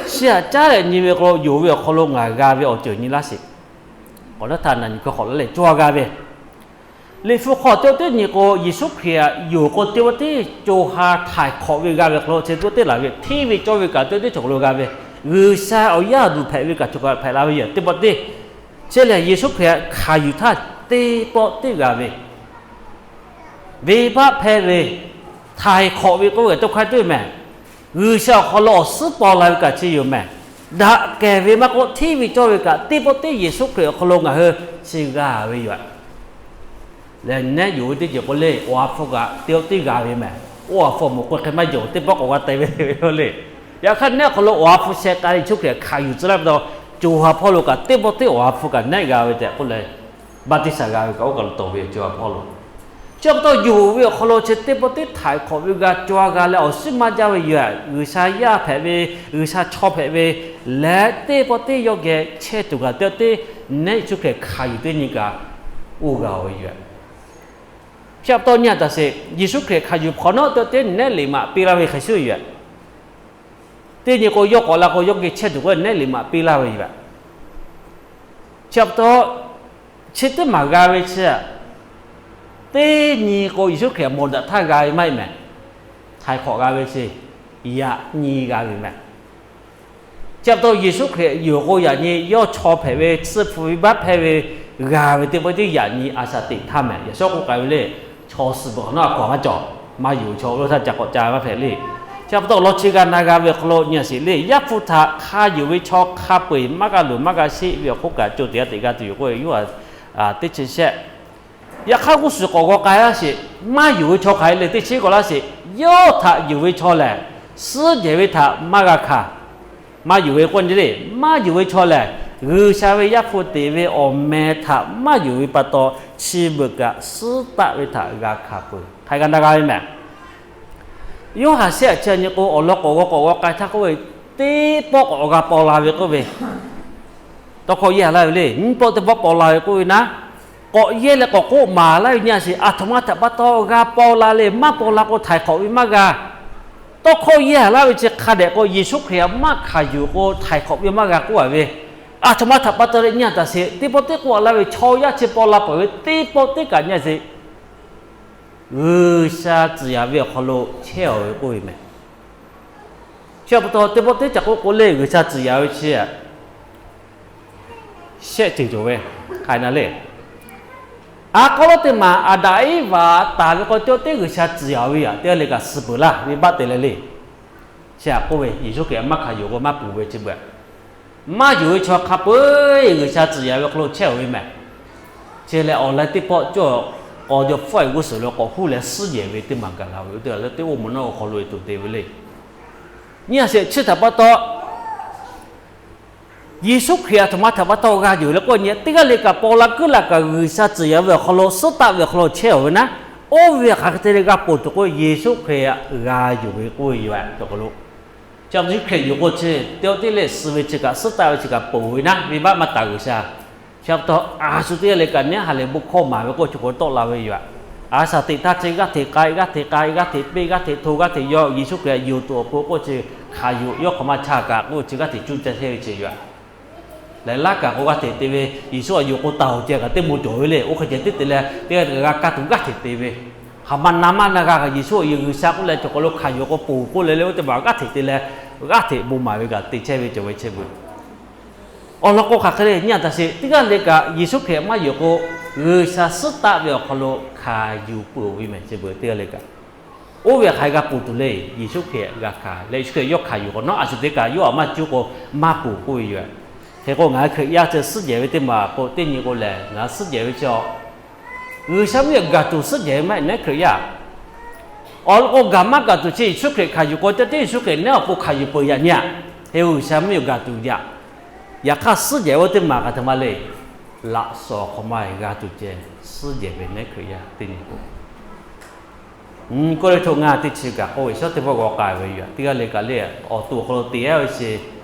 chi aꞈ caˉ leh nyi ve k'o, yonˍ ve awˬ hk'aw lo ngaˬ g'a ve awˬ ceuˬ nyi laˇ sheˍ. K'awꞈ naˉ htaˇ na nyi hkui hk'awꞈ laˇ leh co ha g'a ve, Liꞈ hpu hk'aw teˇ teˇ nyi k'o, Yeˍsuˆ Hkriꞈ aꞈ yonˍ k'o teˇ teˇ co ha htaiˍ hk'awꞈ ve g'a ve hk'aw lo chi teˇ teˇ laˬ ve, hteˇ ve cawˇ ve kaꞈ teˇ teˇ chaw hk'aw lo g'a ve, G'uiˬsha awˬ yaˇ duˬ hpehꞈ ve kaꞈ chaw kaꞈ hpehꞈ la ve yoˬ. Teˇ pawˆ teˇ, chi lehˬ Yeˍsuˆ Hkriꞈ aꞈ hkanˍ yuˬ htaˇ teˇ pawˆ teˇ g'a ve, venˇbaˆ hpehˇ ve, htaiˍ hk'awꞈ ve k'oˆ ve tawˇ hkawˇ teˇ meh. G'uiˬsha awˬ hk'aw lo awˬ suhˉ paw la ve kaꞈ chi yoˬ meh. Daꞈ kehˬ ve maˇ k'oˆ, hteˇ ve cawˇ ve kaꞈ teˇ pawˆ teˇ Yeˍsuˆ Hkriꞈ awˬ hk'aw lo ngaˬ hui chi g'a ve yoˬ aꞈ. Lehˬ nehˉ yonˍ ve teˇ ceuˬ k'o le, awˬ ha hpu kaꞈ teˇ pawˆ teˇ g'a ve meh. Oˇ awˬ ha hpu mawˬ k'oˆ hk'e maˇ yonˍ, teˇ pawˆ k'awꞈ g'a te ve le. Yaꞈ hk'aˇ nehˉ awˬ hk'aw lo awˬ ha hpu sheh k'ai leh Yeˍsuˆ Hkriꞈ hkanˍ yuˬ tcuh laˇ ve taw, co ha hpawˇ lo kaꞈ teˇ pawˆ teˇ awˬ ha hpu kaꞈ nehˉ g'a ve tehꞈ k'oˆ leh, baˆtiˆsaˬ g'a ve kaꞈ oˇ kaˬ lo tawˍ ve yoˬ. Co ha hpawˇ lo, chi pa taw yonˍ ve awˬ hk'aw lo chi teˇ pawˆ teˇ htaiˍ hk'awꞈ ve g'a co ha g'a leh awˬ suhˉ maˇ jaˇ ve yoˬ aꞈ. G'uiˬsha yaˇ hpehꞈ ve, G'uiˬsha chaw hpehꞈ ve leh teˇ pawˆ teˇ yawˇ geh chehˇ tuˬ kaꞈ teˇ pawˆ teˇ nehˉ Yeˍsuˆ Hkriꞈ hkanˍ yuˬ teˇ nyi kaꞈ oˇ g'a ve yoˬ aꞈ. Chi pa taw nyi a taˍ sheˍ, Yeˍsuˆ Hkriꞈ hkanˍ yuˬ hk'awꞈ nawˉ teˇ pawˆ teˇ nehˉ liꞈ maꞈ piˇ laˇ ve hk'e shuˍ yoˬ aꞈ. Teˇ nyi k'o yawˇ k'awꞈ la k'o yawˇ geh chehˇ tuˬ k'o nehˉ liꞈ maꞈ piˇ laˇ ve yoˬ aꞈ. Chi pa taw, chi teˇ maˬ g'a ve chi aꞈ, teˇ nyi k'o Yeˍsuˆ Hkriꞈ mawˬ daꞈ htaˇ g'a ve maˇ heˆ meh. Htaiˍ hk'awꞈ g'a ve chi yaꞈ nyi g'a ve meh. Chi pa taw Yeˍsuˆ Hkriꞈ yonˍ k'o yaꞈ nyi yawˇ chaw hpehꞈ ve, tsuhˇ hpu venˇbaˆ hpehˇ ve, g'a ve teˇ pawˆ teˇ yaꞈ nyi a shaꞈ teꞈ htaˇ meh. Yaꞈ shawˉ k'oˆ k'ai ve le, chaw suhˍ beuꞈ hk'awꞈ nawˉ a hkaw-anˬ maˇ cawˬ, maˇ yonˍ ve chaw oˇ htaˇ ca k'awꞈ ca maˇ hpehꞈ le. Chi pa taw awˬ lawn chi g'a na g'a ve awˬ hk'aw lo nyi a sheˍ le, Yaˇ hpu htaꞈ hk'a yonˍ ve chaw hk'a peu-eˬ maˇ g'a luˬ maˇ g'a sheˆ ve awˬ hk'oˆ kaꞈ co tiꞈ g'a teꞈ g'a tuˬ yoˬ k'oˆ ve Yoˇhanˬ teˇ chi shehˆ. Yaꞈ hk'aˇ g'uˇ suhˍ k'awꞈ g'aw k'ai laˇ sheˍ, maˇ yonˍ ve chaw hk'aˬ hk'e le teˇ chi k'awꞈ laˇ sheˍ, yawˇ htaꞈ yonˍ ve chaw lehˬ, suhˉ jehˬ ve htaꞈ maˇ g'a hkanˍ. Maˇ yonˍ ve k'oˆ nyi le, maˇ yonˍ ve chaw lehˬ, G'uiˬsha ve Yaˇ hpu teꞈ ve awˬ meh htaꞈ maˇ yonˍ ve pa taw, chi beuꞈ kaꞈ suhˉ taˆ ve htaꞈ g'a hkanˍ peuˬ. Hk'aˬ hk'e g'a na g'a ve meh. Yoˇhanˬ shehˆ aꞈ chi nyi k'o, awˬ lawn k'awꞈ g'aw k'awꞈ g'aw k'ai htaˇ k'oˆ ve, teˇ pawˆ k'awꞈ g'a paw la ve k'oˆ ve, tawˇ hkawˇ yehˇ laˇ ve le, nyiˇ pawˆ teˇ pawˆ paw la ve k'oˆ ve naˉ, k'awꞈ yehˇ leh k'awꞈ k'oˆ maˍ laˇ ve nyi a sheˍ, aˬ htoꞈ ma htaꞈ pa taw g'a paw la le, maˇ paw la k'o htaiˍ hk'awꞈ ve maˇ g'a. Tawˇ hkawˇ yehˇ laˇ ve chi hk'a dehꞈ k'o, Yeˍsuˆ Hkriꞈ aꞈ maˇ hkanˍ yuˬ k'o htaiˍ hk'awꞈ ve maˇ g'a k'oˆ a ve, aˬ htoꞈ ma htaꞈ pa taw leh nyi a taˍ sheˍ, teˇ pawˆ teˇ k'oˆ a laˇ ve chaw yaˇ chi paw la peuˬ ve teˇ pawˆ teˇ kaꞈ nyi a sheˍ. G'uiˬsha tcuhˍ yaꞈ ve awˬ hk'aw lo chehˇ-aˬ ve k'oˆ ve mehˬ. Chi pa taw teˇ pawˆ teˇ caꞈ k'oˆ k'o le, G'uiˬsha tcuhˍ yaꞈ ve chi shehˆ ceuˬ cawˬ ve, hk'aˬ na le. A k'aw lawˉ teˇ maˬ Aˍdanˍ Eˇvaꞈ taˍ ve k'aw cawˇ teˇ G'uiˬsha tcuhˍ yaꞈ ve yaꞈ teˇ g'aˇ le kaꞈ suh peuˬ laˇ ve baˆ te leh le. Chi htaꞈ k'oˆ ve, Yeˍsuˆ Hkriꞈ maˇ hkanˍ yuˬ k'o maˇ ponˬ ve chi beuꞈ. Maˇ yonˍ ve chaw hk'a peu-eˬ G'uiˬsha tcuhˍ yaꞈ ve hk'aw lo chehˇ-aˬ ve mehˬ. Chi lehˬ awˬ lawn teˇ pawˆ cawˇ k'aw jaw hpfuhˆ-e g'uˇ suhˍ lo k'awꞈ huˉ leh suhˉ jehˬ ve teˇ maˬ gaˬ la ve, oˇ teˇ g'aˇ le teˇ oˇ moˍ nawˉ awˬ hk'aw lo e tuˬ te ve le. Nyi a sheˍ, chi htaꞈ pa taw Yeˍsuˆ Hkriꞈ aˬ htoꞈ ma htaꞈ pa taw g'a yuˬ le k'oˆ nyi, teˇ g'aˇ le kaꞈ paw la kuiˉ la kaꞈ G'uiˬsha tcuhˍ yaꞈ ve awˬ hk'aw lo, suhˉ taˆ ve awˬ hk'aw lo chehˇ-aˬ ve naˉ, oˇ ve hk'aˬ hk'e te leh g'a ponˬ tuˬ k'o, Yeˍsuˆ Hkriꞈ g'a yuˬ ve k'oˆ ve yoˬ. Cawˬ k'o lo, chi Yeˍsuˆ Hkriꞈ yuˬ k'o chi teˇ aˇ teˇ leh suh ve chi kaꞈ suhˉ taˆ ve chi kaꞈ ponˬ ve naˉ, venˇbaˆ maˇ taˍ G'uiˬsha. Chi pa taw a shu teˇ g'aˇ le kaꞈ neˉ ha lehˬ bon hkawˇ maˍ ve k'oˆ chi k'o tawˆ la ve yoˬ. A shaˍ teꞈ htaˇ chi g'aˇ hteꞈ k'ai, g'aˇ hteꞈ k'ai, g'aˇ hteꞈ peˇ, g'aˇ hteꞈ hto, g'aˇ hteꞈ yaw, Yeˍsuˆ Hkriꞈ yuˬ tuˬ awˬ pon k'oˆ chi hkanˍ yuˬ yawˇ hk'aˬ ma chaˇ kaꞈ k'oˆ chi g'aˇ hteꞈ cuˇ caˇ chehˇ ve chi yoˬ. Lehˬ laˇ kaꞈ k'o g'aˇ hteꞈ te ve, Yeˍsuˆ a yuˬ k'o taˍ-oˬ ceh kaꞈ teˇ moˍ cawˬ ve le. Oˇ hk'e ceh teˇ te leh teˇ g'aˇ g'a kaˇ tuˬ g'aˇ hteꞈ te ve, hk'aˬ ma na maˇ na g'a kaꞈ Yeˍsuˆ a yuˬ G'uiˬsha k'oˆ leh cawˬ k'o lo hkanˍ yuˬ k'o ponˬ k'oˆ leh le, oˇ teˇ maˬ g'aˇ hteꞈ te leh g'aˇ hteꞈ bon maˍ ve kaꞈ te chehˇ ve cawˬ ve chehˇ ve. Awˬ lawn k'o hk'aˬ hk'e le nyi a taˍ sheˍ, teˇ g'aˇ le kaꞈ Yeˍsuˆ Hkriꞈ maˇ yuˬ k'o G'uiˬsha suhˉ taˆ ve awˬ hk'aw lo hkanˍ yuˬ peuˬ-oˬ ve mehˬ chi beuꞈ teˇ g'aˇ le kaꞈ. Oˇ ve hk'aˬ hk'e g'a ponˬ tuˬ le, Yeˍsuˆ Hkriꞈ g'a hkanˍ leh Yeˍsuˆ Hkriꞈ yawˇ hkanˍ yuˬ k'awꞈ nawˉ a shu teˇ kaꞈ yawˇ a maˇ cuˇ k'o maˇ ponˬ k'oˆ ve yoˬ. Hk'e k'o ngaˬ hui Hkriꞈ yaˇ chi suhˉ jehˬ ve teˇ maˬ k'o teˇ nyi k'o lehˬ ngaˬ hui suhˉ jehˬ ve chi a G'uiˬsha mvuhˇ miˬ gaˬ tuˬ suhˉ jehˬ ve maˇ heˆ, neˉ Hkriꞈ yaˇ. Awˬ lawn k'o gaˬ maˇ gaˬ tuˬ chi Yeˍsuˆ Hkriꞈ hkanˍ yuˬ k'o teˇ teˇ Yeˍsuˆ Hkriꞈ neˉ awˬ pon hkanˍ yuˬ peuˬ yaꞈ nyi a. Hk'e G'uiˬsha mvuhˇ miˬ gaˬ tuˬ yaꞈ. Yaꞈ hk'aˇ suhˉ jehˬ ve teˇ maˬ kaꞈ htaꞈ ma le, laꞈ shawnˍ hk'aˬ ma gaˬ tuˬ ceh suhˉ jehˬ ve neˉ Hkriꞈ yaˇ teˇ nyi k'o Kawˇrenˍhtuˆ ngaˇ teˇ chi kaꞈ k'oˆ ve, shawˉ teˇ pawˆ g'aw k'ai ve yoˬ. Teˇ g'aˇ le kaꞈ le, awˬ to awˬ hk'aw lo te-a ve chi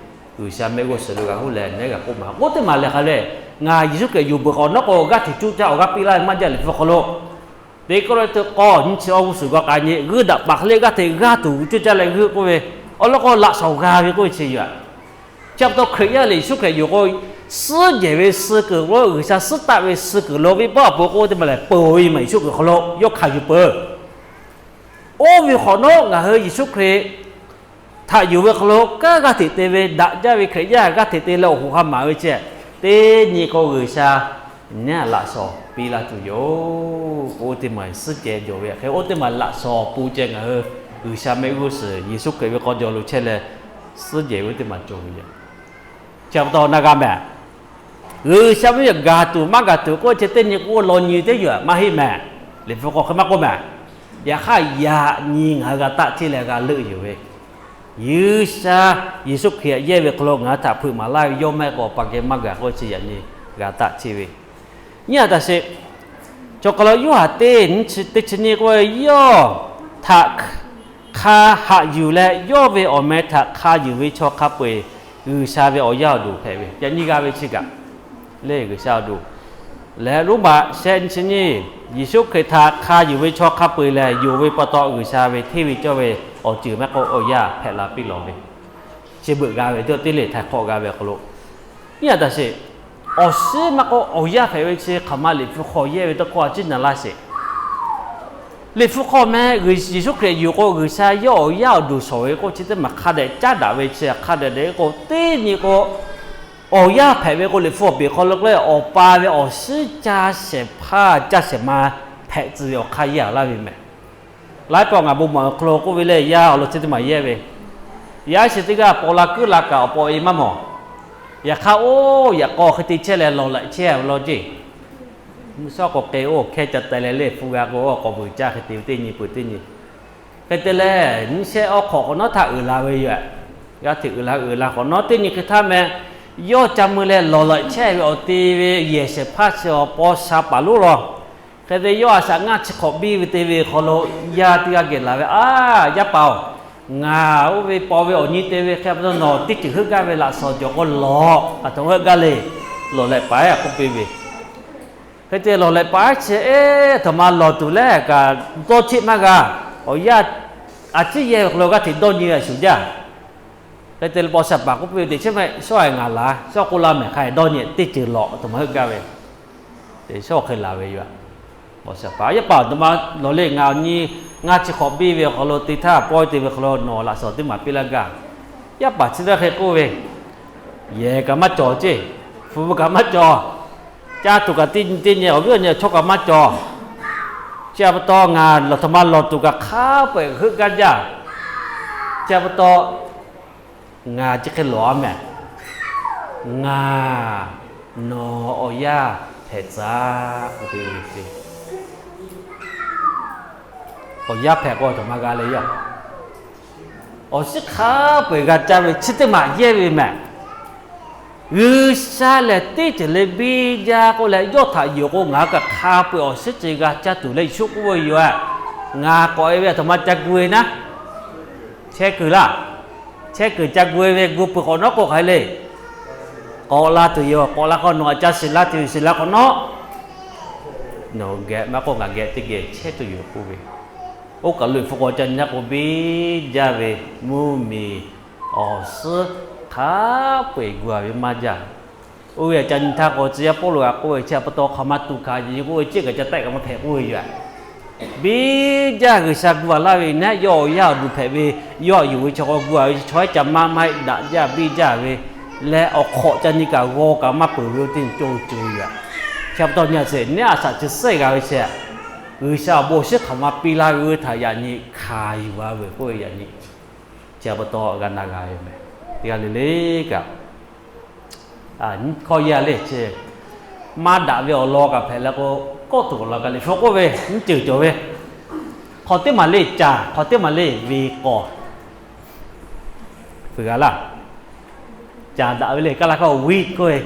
G'uiˬsha mehˆ g'uˇ suhˍ lo g'a huˉ leh neˉ g'a k'oˆ ma. K'oˆ teˇ maˬ lehˬ hk'a le, ngaˬ Yeˍsuˆ Hkriꞈ yuˬ peuˬ k'awꞈ nawˉ k'o g'aˇ hteꞈ cuˇ caˇ awˬ g'aˇ piˇ laˇ ve maˇ jaˇ Liꞈ hpu hk'aw lo. Teˇ Kawˇrenˍhtuˆ k'awˇ nyi chi awˬ g'uˇ suhˍ g'aw k'ai nyi, g'uiˇ daꞈ paˍ hk'e le g'aˇ hteꞈ g'aˇ tuˬ cuˇ caˇ leh g'uiˇ k'oˆ ve, awˬ lawn k'o laꞈ shawnˍ g'a ve k'oˆ ve chi yoˬ. Chi pa taw Hkriꞈ yaˇ lehˬ Yeˍsuˆ Hkriꞈ yoˬ k'o, suhˉ jehˬ ve suh kuiˬ lo G'uiˬsha suhˉ taˆ ve suh kuiˬ lo venˇbaˆ awˬ pon k'oˆ teˇ maˬ lehˬ peuˬ ve maˇ Yeˍsuˆ Hkriꞈ hk'aw lo yawˇ hkanˍ yuˬ peuˬ. Oˇ ve hk'awꞈ nawˉ ngaˬ hui Yeˍsuˆ Hkriꞈ htaꞈ yuˬ ve hk'aw lo kanˉ g'aˇ hteꞈ te ve daꞈ jaˇ ve Hkriꞈ yaˇ g'aˇ hteꞈ te leh awˬ hoꞈ ha maˍ ve chi, teˇ nyi k'o G'uiˬsha neˉ laꞈ shawnˍ piˇ laˇ tuˬ yoˬ. K'o oˇ teˇ maˬ suhˉ ceh jawˬ ve hk'e oˇ teˇ maˬ laꞈ shawnˍ awˬ pon ceh ngaˬ hui G'uiˬsha mehˆ g'uˇ suhˍ Yeˍsuˆ Hkriꞈ ve k'aw jaw lo chehˇ leh suhˉ jehˬ ve oˇ teˇ maˬ cawˬ ve yoˬ. Chi pa taw na g'a mehˍ. G'uiˬsha mvuhˇ miˬ gaˬ tuˬ maˇ gaˬ tuˬ k'oˆ chi teˇ nyi k'o law nyi teˇ yoˬ maˇ heˆ mehˍ. Liꞈ hpu hk'aw hk'e maˇ k'oˆ mehˍ. Yaꞈ hk'aˇ yaꞈ nyi ngaˬ hui g'a taˆ chehˇ leh g'a leuˆ yuˬ ve G'uiˬsha Yeˍsuˆ Hkriꞈ yehˇ ve hk'aw lo ngaˬ hui htaꞈ hpeuꞈ maˍ laˇ ve yawˇ mehˆ k'o pa geh maˇ gaˬ k'oˆ chi yaꞈ nyi g'a taˆ chehˇ ve. Nyi a taꞈ sheˍ. Cawˬ k'aw lo Yoˇhanˬ teˇ nyi chi teˇ chi nyi k'oˆ ve, yawˇ htaꞈ hk'a haꞈ yuˬ leh yawˇ ve awˬ meh htaꞈ hk'a yuˬ ve chaw hk'a peu-eˬ G'uiˬsha ve awˬ yaˇ awˬ duˬ hpehꞈ ve. Yaꞈ nyi g'a ve chi kaꞈ le G'uiˬsha awˬ duˬ lehˬ, Roˉmaꞈ shehˆ nyi chi nyi, Yeˍsuˆ Hkriꞈ htaꞈ hk'a yuˬ ve chaw hk'a peu-eˬ lehˬ, yonˍ ve pa taw G'uiˬsha ve hteˇ ve cawˇ ve awˬ ceuˬ mehˆ k'o awˬ yaˇ hpehꞈ la piˇ lawˬ ve, chi beuꞈ g'a ve teˇ teˇ le htaiˍ hk'awꞈ g'a ve awˬ hk'aw lo, nyi a taꞈ sheˍ. Awˬ shinˉ maˇ k'oˆ awˬ yaˇ hpehꞈ ve chi hk'aˬ ma Liꞈ hpu hk'aw yehˇ ve tawˇ hkawˇ a ciˉ na laˇ sheˍ. Liꞈ hpu hk'aw meh Yeˍsuˆ Hkriꞈ yuˬ k'o G'uiˬsha yawˇ awˬ yaˇ awˬ duˬ shawˍ ve k'oˆ chi teˇ maˬ hk'a dehꞈ caˉ daꞈ ve chi hk'a dehꞈ dehꞈ k'o teˇ nyi k'o, awˬ yaˇ hpehꞈ ve k'o Liꞈ hpu awˬ peˍ hk'aw lo k'o leh awˬ pa ve awˬ shinˉ ca shehˍ hpaˇ ca shehˍ ma hpehꞈ tcuh ve awˬ hk'aˇ yaˇ laˇ ve mehˍ. Laiˉ pawˆ ngaˬ bon maˍ awˬ hk'aw lo k'oˆ ve lehˬ, yaˇ awˬ lawn chi teˇ maˬ yehˇ ve, yaˇ chi teˇ g'aˇ paw la kuiˉ la kaꞈ awˬ pa awˬ e maˇ mawˬ. Yaꞈ hk'aˇ oˇ yaꞈ k'aw hk'e te chehˇ leh lawˬ lehꞈ chehˇ ve law ceˇ. Mvuhˇ shawˉ k'awꞈ k'e oˇ hkehˇ ca teh leh lehˬ hpu g'a k'o, oˇ k'awꞈ vuiˬ caˇ hk'e te ve teˇ nyi peuˬ teˇ nyi. Hk'e te leh nyiˇ shehˆ awˬ hk'awꞈ k'awꞈ nawˉ htaꞈ uiˍ la ve yoˬ. G'aˇ hteꞈ uiˍ la uiˍ la k'awꞈ nawˉ teˇ nyi hk'e htaˇ meh, yawˇ ca mui leh lawˬ lehꞈ chehˇ ve awˬ te ve yehˬ shehˍ hpaˇ chi awˬ paw sha paˍ lonˉ law. Hk'e te yawˇ a shaꞈ ngaˇ chi hk'awꞈ biˇ ve te ve hk'aw lo yaˇ teˇ g'aˇ geh laˬ ve, Aˬ, yaˇ paˍ-oˬ, ngaˬ oˇ ve paw ve awˬ nyi te ve hk'e pa taw nawˬ teˇ ceuˬ heuˆ gaˇ ve laꞈ shawnˍ cawˬ k'o lawˬ, aˬ htoꞈ ma heuˆ gaˇ le, lawˬ lehꞈ paˍ-eˬ k'oˆ piˇ ve. Hk'e te lawˬ lehꞈ paˍ-eˬ chi eˬ aˬ htoꞈ ma lawˬ tuˬ leh kaꞈ dawˇ cheˆ maˇ g'a. Awˬ yaˇ a ciˉ yehˇ ve hk'aw lo g'aˇ hteꞈ dawˇ nyi ve a shuˍ jaˇ. Hk'e te leh paw sha paˍ k'oˆ piˇ ve, Teꞈ chiˉ mehˆ shawˉ-e ngaˬ laˬ, shawˉ k'oˆ laˇ mehˍ hk'a dawˇ nyi teˇ ceuˬ lawˬ, aˬ htoꞈ ma heuˆ gaˇ ve, teꞈ shawˉ hk'e laˬ ve yoˬ. Awˬ shaˍ paˍ yaˇ paˍ awˬ to ma lawˬ le, ngaˬ awˬ nyi ngaˇ chi hk'awꞈ biˇ ve awˬ hk'aw lo te htaˇ pawehˇ te ve hk'aw lo nawˬ laꞈ shawnˍ teˇ maˬ piˇ laˇ gaˇ. Yaˇ paˍ chi teˇ hk'e k'oˆ ve, Yehˬ kaꞈ maˇ cawˬ ceˇ, hpu kaꞈ maˇ cawˬ, caˇ tuˬ kaꞈ teˇ nyi teˇ nyi awˬ viˉ awˬ nyi chaw kaꞈ maˇ cawˬ. Chi pa taw ngaˬ laˬ htaꞈ ma lawˬ tuˬ kaꞈ hk'a peu-eˬ heuˆ gaˇ jaˇ. Chi pa taw ngaˬ chi hk'e lawˬ-a mehˬ. Ngaˬ nawˬ awˬ yaˇ hpehꞈ tcuh-a. Awˬ yaˇ hpehꞈ k'o htaꞈ ma g'a leh yoˬ. Awˬ shiˉ hk'a peu-eˬ g'a caˇ ve chi teˇ maˬ yehˇ ve mehˬ. G'uiˬsha lehˬ teˇ ceuˬ le biˇ jaˇ k'oˆ leh, yawˇ htaꞈ yuˬ k'o ngaˬ hui kaꞈ hk'a peu-eˬ awˬ shiˉ ceuˬ g'a caˇ tuˬ leh, Yeˍsuˆ k'oˆ ve yoˬ-a. Ngaˬ k'awꞈ-e ve htaꞈ ma ca gu-e naˉ, chehˇ kuiˬ laˇ. Chehˇ kuiˬ ca gu-e ve gu peuˬ hk'awꞈ nawˉ k'o hk'aˬ hk'e le. K'awꞈ la tuˬ yoˬ. K'awꞈ la k'o nawˬ aꞈ ca shiˍ laˇ tuˬ yoˬ. Shiˍ la hk'awꞈ nawˉ, nawˬ geh maˇ k'oˆ ngaˬ geh teˇ geh chehˇ tuˬ yoˬ k'oˆ ve. Oˇ kaˬ lo hpu k'awꞈ ca nyi k'o biˇ jaˇ ve mvuhˇmiˬ awˬ suhˉ hk'a peu-eˬ gu-a ve maˇ jaˇ. Oˇ ve aꞈ ca nyi htaˇ k'o, tcuh yaˇ Pawˇluꞈ g'a k'oˆ ve chi pa taw hk'aˬ ma tuꞈ hkanˍ yuˬ k'oˆ ve, ceˇ kaꞈ ca tehˆ kaꞈ maˇ hpehꞈ k'oˆ ve yoˬ. Biˇ jaˇ G'uiˬsha gu-a laˇ ve naˉ, yawˇ awˬ yaˇ awˬ duˬ hpehꞈ ve, yawˇ aꞈ yuˬ ve chaw k'aw gu-a ve chaw haiˉ ca maˇ maˇ heˆ daꞈ jaˇ biˇ jaˇ ve leh, awˬ hk'awꞈ ca nyi kaꞈ g'aw kaꞈ maˇ peuˬ ve oˇ teˇ cawˇ cawˬ ve yoˬ. Chi pa taw nyi a shehˍ, neˉ a shaꞈ chi suhˉ g'a ve shehˍ, G'uiˬsha awˬ bon awˬ shiˉ hk'aˬ ma piˇ laˇ ve oˇ ve htaꞈ yaꞈ nyi hkanˍ yuˬ-a ve k'oˆ ve yaꞈ nyi. Chi pa taw g'a na g'a ve mehˬ. Teˇ g'aˇ le le kaꞈ, hkawˇ yaˇ le chi maˇ daꞈ ve awˬ lawn kaꞈ hpehꞈ leh k'o, kawˆ tuˬ awˬ lawn kaꞈ Liꞈ hpu k'oˆ ve nyiˇ ceuˬ cawˬ ve, hk'aw teˇ maˬ le caˍ, hk'aw teˇ maˬ le ve k'awˍ. Fuiˍ g'a laˇ. Caˍ daꞈ ve le, Kaˇlaˇ hkawˇ wheat k'oˆ ve,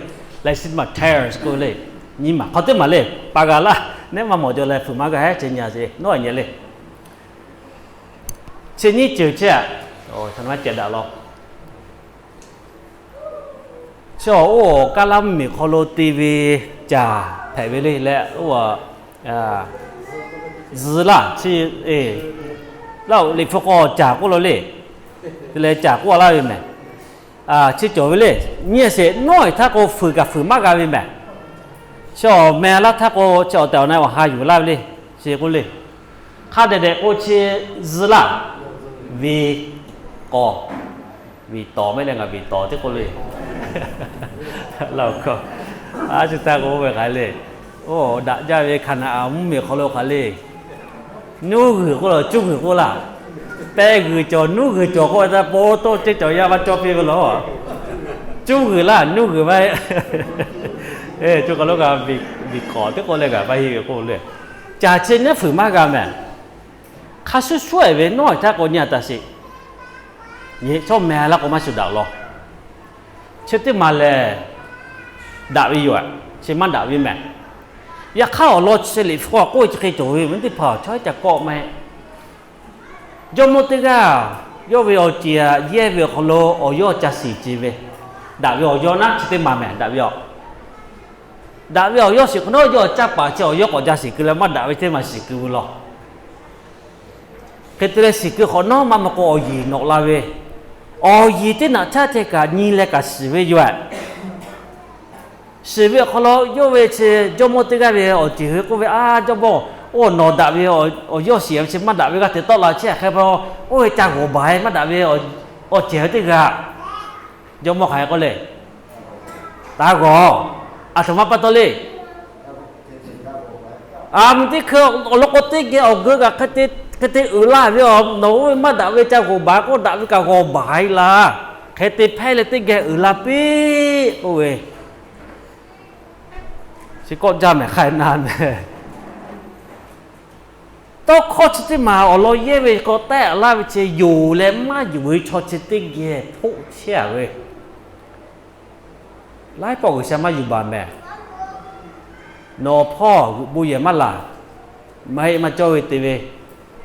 leh chi maˬ tares k'oˆ ve le. Nyiˇ maˬ hk'aw teˇ maˬ le, pa g'a laˇ. Neˉ maˇ mawˬ jaw leh fuiˍ maˇ g'a heˉ ceh nyi a ce nawˉ nyi le. Chi nyiˇ ceuˬ chehˇ-a, ca daꞈ law. Chi oˇ Kaˇlaˇ mvuhˇmiˬ hk'aw lo te ve caˍ hpehꞈ ve le leh, oˇ zuhꞈ laˇ chi, laˇ-oˬ, Liꞈ hpu k'aw caˍ k'oˆ lo le. Te leh caˍ k'oˆ laˇ ve mehˬ. Chi cawˬ ve le. Nyi a shehˍ, nawˉ-eˬ htaˇ k'o fuiˍ kaꞈ fuiˍ maˇ g'a ve mehˬ. Chi awˬ meh laˇ htaˇ k'o, chi awˬ tehˬ awˬ na awˬ ha yuˬ laˇ ve le. Chi k'oˆ le, hk'a dehꞈ dehꞈ k'o chi zuhꞈ laˇ, ve k'awˍ, ve tawˍ mehˉ leh ngaˬ ve tawˍ teˇ k'oˆ le. Laˇ-oˬ, a shu htaˇ k'o oˇ ve hk'aˬ le. Oˇ daꞈ jaˇ ve Hkaˍnanˍ mvuhˇmiˬ hk'aw lo hk'aˬ le. Nuˇ g'uiˬ k'oˆ la, cuˇ g'uiˬ k'oˆ laˇ. Pehˇ g'uiˬ cawˬ, nuˇ g'uiˬ cawˬ k'oˆ ve htaˇ, pa taw ceh cawˬ yaˇ maˇ cawˇ piˇ ve laˬ. Cuˇ g'uiˬ laˇ, nuˇ g'uiˬ maˇ heˆ. Cuˇ k'aw lo kaꞈ, biˬ k'awˍ teˇ k'oˆ leh kaꞈ maˇ heˆ ve k'oˆ le. Caˬ chi neˉ fuiˍ maˇ g'a mehˬ. Hk'a shuˍ shuˍ-e ve nawˉ-eˬ htaˇ k'o nyi a taˍ sheˍ. Nyi chawˇ meh laˇ k'o maˇ shuˍ daꞈ law. Chi teˇ maˬ lehˬ, daꞈ ve yoˬ. Chi maˇ daꞈ ve mehˬ. Yaꞈ hk'aˇ awˬ lawn chi Liꞈ hpu k'oˆ ve chi hk'e cawˬ ve mvuhˇ teˇ hpaˍ chaw haiˉ ca kawˆ maˇ heˆ. Jawˇmawˇ teˇ g'aˇ yawˇ ve awˬ ceˬ yehˇ ve awˬ hk'aw lo awˬ yawˇ ca shiˍ ce ve, daꞈ ve awˬ yawˇ naˉ chi teˇ maˬ mehˬ daꞈ ve a. Daꞈ ve awˬ yawˇ shiˍ hk'awꞈ nawˉ yawˇ caˇ paˍ chi awˬ yawˇ k'awꞈ ca shiˍ keu leh maˇ daꞈ ve teˇ maˬ shiˍ keu ve law. Hk'e te leh shiˍ keu hk'awꞈ nawˉ maˇ maw k'o awˬ yeˬ nawꞈ la ve, awˬ yeˬ teˇ naꞈ chaˇ ceh kaꞈ nyi leh kaꞈ shiˍ ve yoˬ. Shiˍ ve awˬ hk'aw lo yawˇ ve chi jawˇmawˇ teˇ g'aˇ ve awˬ ceˬ hui k'oˆ ve, A jawˇmawˇ, oˇ nawˬ daꞈ ve awˬ yawˇ shiˍ ve chi maˇ daꞈ ve g'aˇ hteꞈ tawˆ la chehˇ hk'e pa, oˇ ve ca g'awˬ baˬ-e maˇ daꞈ ve awˬ ceˬ hui teˇ g'aˇ. Jawˇmawˇ hk'aˬ hk'e k'oˆ le, Taˇ g'awˬ. Aˬ htoꞈ ma pa taw le. Aˬ mvuhˇ teˇ hkui awˬ lawn k'o teˇ geh awˬ geu kaꞈ hk'e te uiˍ la ve a, nawˬ oˇ ve maˇ daꞈ ve ca g'awˬ baˬ k'oˆ daꞈ ve kaꞈ g'awˬ baˬ-e laˇ. Hk'e te hpehˇ leh teˇ geh uiˍ la piˇ k'oˆ ve. Chi kawˆ jaˇ mehˬ hk'ai na mehˬ. Tawˇ hkawˇ chi teˇ maˬ awˬ lawn yehˇ ve k'aw tehˆ laˇ ve chi yonˍ leh maˇ yonˍ ve chaw chi teˇ geh hpoˆ chehˇ-a ve. Laiˉ pawˆ G'uiˬsha maˇ yuˬ baˬ mehˬ. Nawˬ hpawˇ g'uiˬ bon yehˬ maˇ laˬ, maˇ heˆ maˇ cawˇ ve te ve,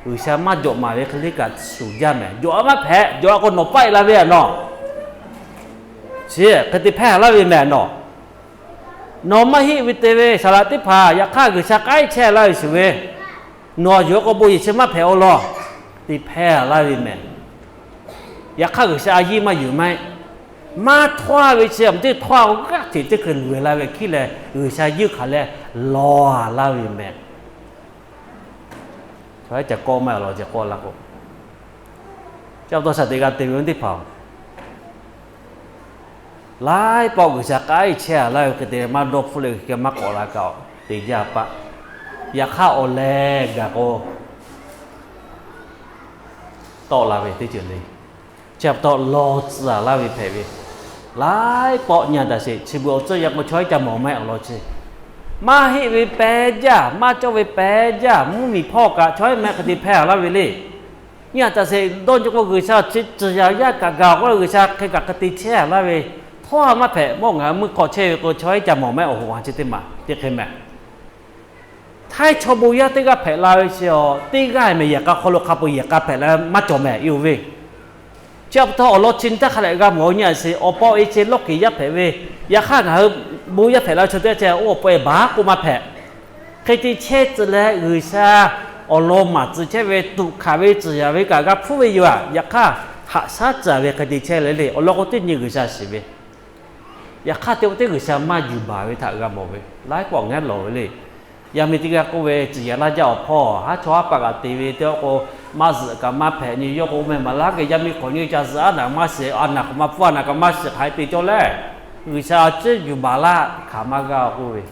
G'uiˬsha maˇ jawꞈ maˍ ve hk'e le kaꞈ shuˍ jaˇ mehˬ. Jawꞈ-a maˇ hpehꞈ, jawꞈ-a k'o nawˬ paiˆ la ve a nawˬ. Chi hk'e te hpehˇ laˇ ve mehˬ nawˬ. Nawˬ maˇ heˆ ve te ve saˍ laꞈ teˇ hpaˍ yaꞈ hk'aˇ G'uiˬsha k'aiˉ chehˇ laˇ ve shuˍ ve, nawˬ yuˬ-a k'o bon yehˬ chi maˇ hpehꞈ-o law. Te hpehˇ laˇ ve mehˬ. Yaꞈ hk'aˇ G'uiˬsha a yiˇ maˇ yuˬ maˇ heˆ. Maˇ htawˇ ve chi a mvuhˇ teˇ htawˇ-a k'o g'aˇ hteꞈ teˇ hkui luˬ-e la ve hkiˉ leh G'uiˬsha yeuˇ hk'aˬ leh law-a laˇ ve mehˬ. Chaw haiˉ ca kawˆ maˇ awˬ lawn ceh k'oˆ la k'o, chi pa taw shaˍ teꞈ g'a te ve teˇ hpaˍ-oˬ, laiˉ pawˆ G'uiˬsha k'ai chehˇ a laˇ ve hk'e te maˇ dawˇ hpfuhˆ leh g'a maˇ k'awꞈ la kaꞈ te jaˇ paˆ. Yaꞈ hk'aˇ awˬ leh gaˬ k'o tawˆ la ve teˇ ceuˬ le. Chi pa taw lawˬ tcuh a laˇ ve hpehꞈ ve, laiˉ pawˆ nyi a taˍ sheˍ. Chi beuꞈ awˬ tcuhˇ yaꞈ k'o chaw haiˉ ca mawˬ mehˆ awˬ lawn chi maˇ heˆ ve pehˇ jaˇ, maˇ cawˇ ve pehˇ jaˇ, mvuhˇmiˬ hpawˇ kaꞈ chaw haiˉ mehˆ hk'e te hpehˇ a laˇ ve le. Nyi a taˍ sheˍ dawˇ nyi k'o G'uiˬsha chi tcuhˍ yaꞈ yaˇ kaꞈ gaˬ k'o G'uiˬsha hk'e kaꞈ hk'e te chehˇ a laˇ ve, htawˇ a maˇ hpehꞈ mawˇ ngaˬ hui meuˇ hk'aw chehˇ ve k'o chaw haiˉ ca mawˬ mehˆ awˬ hoꞈ a chi teˇ maˬ te hk'e mehˍ. Htaiˇ chaw bon yaˇ teˇ g'aˇ hpehꞈ la ve chi a, teˇ g'aˇ mehˍ yehˬ k'a hk'aw lo hk'a peu yehˬ k'a hpehꞈ la maˇ cawˬ mehˍ, iˉ oˇ ve. Chi pa taw awˬ lawn chi nyi htaˇ hk'a lehꞈ g'a mawˬ nyi a sheˍ. Awˬ pa awˬ e chi lawˇ kiˬ yaˇ hpehꞈ ve, yaꞈ hk'aˇ ngaˬ hui bon yaˇ hpehꞈ la ve chaw teˇ g'aˇ chi oˇ awˬ pa e baˬ k'oˆ maˇ hpehꞈ. Hk'e te chehˇ tcuh leh G'uiˬsha awˬ lawn maˍ tcuh chehˇ ve tuꞈ hkanˍ ve tcuhˍ yaꞈ ve kaꞈ g'a hpuˉ ve yoˬ. Yaꞈ hk'aˇ haꞈ shaˉ tcuh ve hk'e te chehˇ le le awˬ lawn k'o teˇ nyi G'uiˬsha shiˍ ve. Yaꞈ hk'aˇ te k'o teˇ G'uiˬsha maˇ yuˬ baˬ ve htaꞈ g'a mawˬ ve, laiˉ pawˆ ngaˉ lawˬ ve le. Yaˇ miˇ teˇ g'aˇ k'oˆ ve, tcuhˍ yaꞈ laˇ jaˇ awˬ hpawˇ haˉ chaw haˉ paˆ kaꞈ te ve teˇ k'o, maˇ zuhꞈ kaꞈ maˇ hpehꞈ nyi, yawˇ k'o meh maˍ laˇ geh yaˇ miˇ hk'awꞈ nyi ca zuhꞈ aˉ naˍ maˇ shiˍ, a naˍ hk'awꞈ maˇ pfuhˇ a naˍ kaꞈ maˇ shiˍ hk'aˬ hk'e te cawˇ leh, G'uiˬsha a ciˉ yuˬ baˬ laˇ hk'aˬ maˇ g'a k'oˆ ve,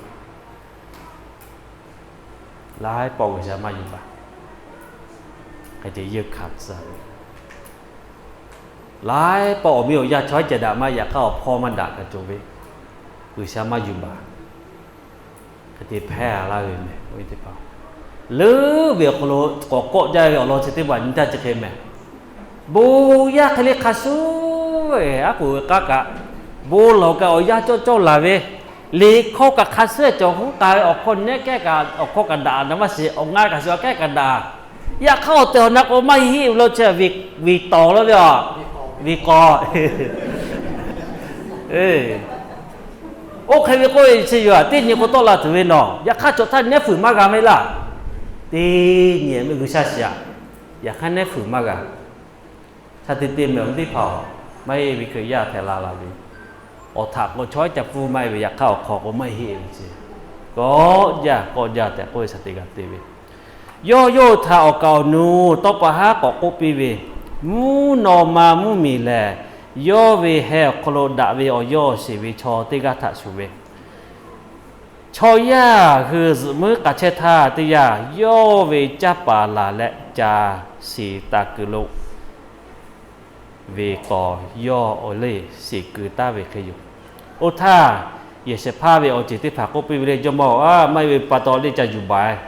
laiˉ pawˆ G'uiˬsha maˇ yuˬ baˬ. Hk'e te yeˇ hkanˍ tcuh ve, laiˉ pawˆ awˬ miˇ awˬ yaˇ chaw haiˉ ca daꞈ maˇ, yaꞈ hk'aˇ awˬ hpawˇ maˇ daꞈ kaꞈ cawˬ ve, G'uiˬsha maˇ yuˬ baˬ. Hk'e te hpehˇ a laˇ ve mehˍ. Leuˉ ve awˬ hk'aw lo k'awꞈ kawˆ jaˇ ve awˬ lawn chi teˇ hpaˍ nyi htaˇ chi hk'e mehˍ. Bon yaˇ hk'e le hk'a shuˍ ve aˉ poꞈ ve k'aˉ kaꞈ, bon lawˬ kaꞈ awˬ yanˇ cawˇ cawˇ laˬ ve, liꞈ hkawˇ kaꞈ hk'a shuˍ cawˬ huˉ k'a ve awˬ hkawˇ nehˉ kehˉ kaꞈ awˬ hkawˇ kaꞈ daꞈ a na maˇ shiˍ, awˬ ngaˇ kaꞈ shiˍ awˬ kehˉ kaꞈ daꞈ. Yaꞈ hk'aˇ awˬ tehˬ awˬ na k'o maˇ heˆ ve lo chi ve tawˍ la ve a, ve k'awꞈ Oˇ hk'e ve k'oˆ ve chi yoˬ, teˇ nyi k'o tawˆ la tuˬ ve nawˬ. Yaꞈ hk'aˇ cawˬ htaˇ nehˉ fuiˍ maˇ g'a ve laˇ. Teˇ nyi G'uiˬsha shiˍ a, yaꞈ hk'aˇ nehˉ fuiˍ maˇ g'a. Sha te te mehˍ teˇ hpaˍ maˇ heˆ ve Hkriꞈ yaˇ hpehꞈ la la ve, awˬ htaꞈ k'o chaw haiˉ ca pfuhˇ maˇ heˆ ve, yaꞈ hk'aˇ awˬ hk'aw k'o maˇ heˆ ve chi, kawˆ jaˇ kawˆ jaˇ tehꞈ k'oˆ ve sha te g'a te ve. Yawˇ yawˇ hui htaꞈ awˬ kaˍ awˬ nu tawˇ pa haˉ k'awꞈ k'oˆ piˇ ve, Mvuhˇ naw ma mvuhˇmiˬ lehˬ, yawˇ ve heh awˬ hk'aw lo daꞈ ve awˬ yawˇ awˬ sheˍ ve chaw teˇ g'aˇ htaꞈ shuˍ ve, chaw yaˇ hui zuhꞈ muiˉ k'a chehˇ htaˇ teˇ yanˇ, yawˇ ve canˇ paˍ laˬ leh ca shiˍ taˍ kuiˬ lo ve k'awꞈ yawˇ awˬ leˇ shiˍ kuiˬ taˍ ve hk'e yoˬ. Oˇ htaˇ, yehˬ shehˍ hpaˇ ve awˬ ceuˬ teˇ hpaˍ k'oˆ piˇ ve le, Jawˇmawˇ-oˬ, maˇ heˆ ve pa taw leˇ ca yuˬ baˬ.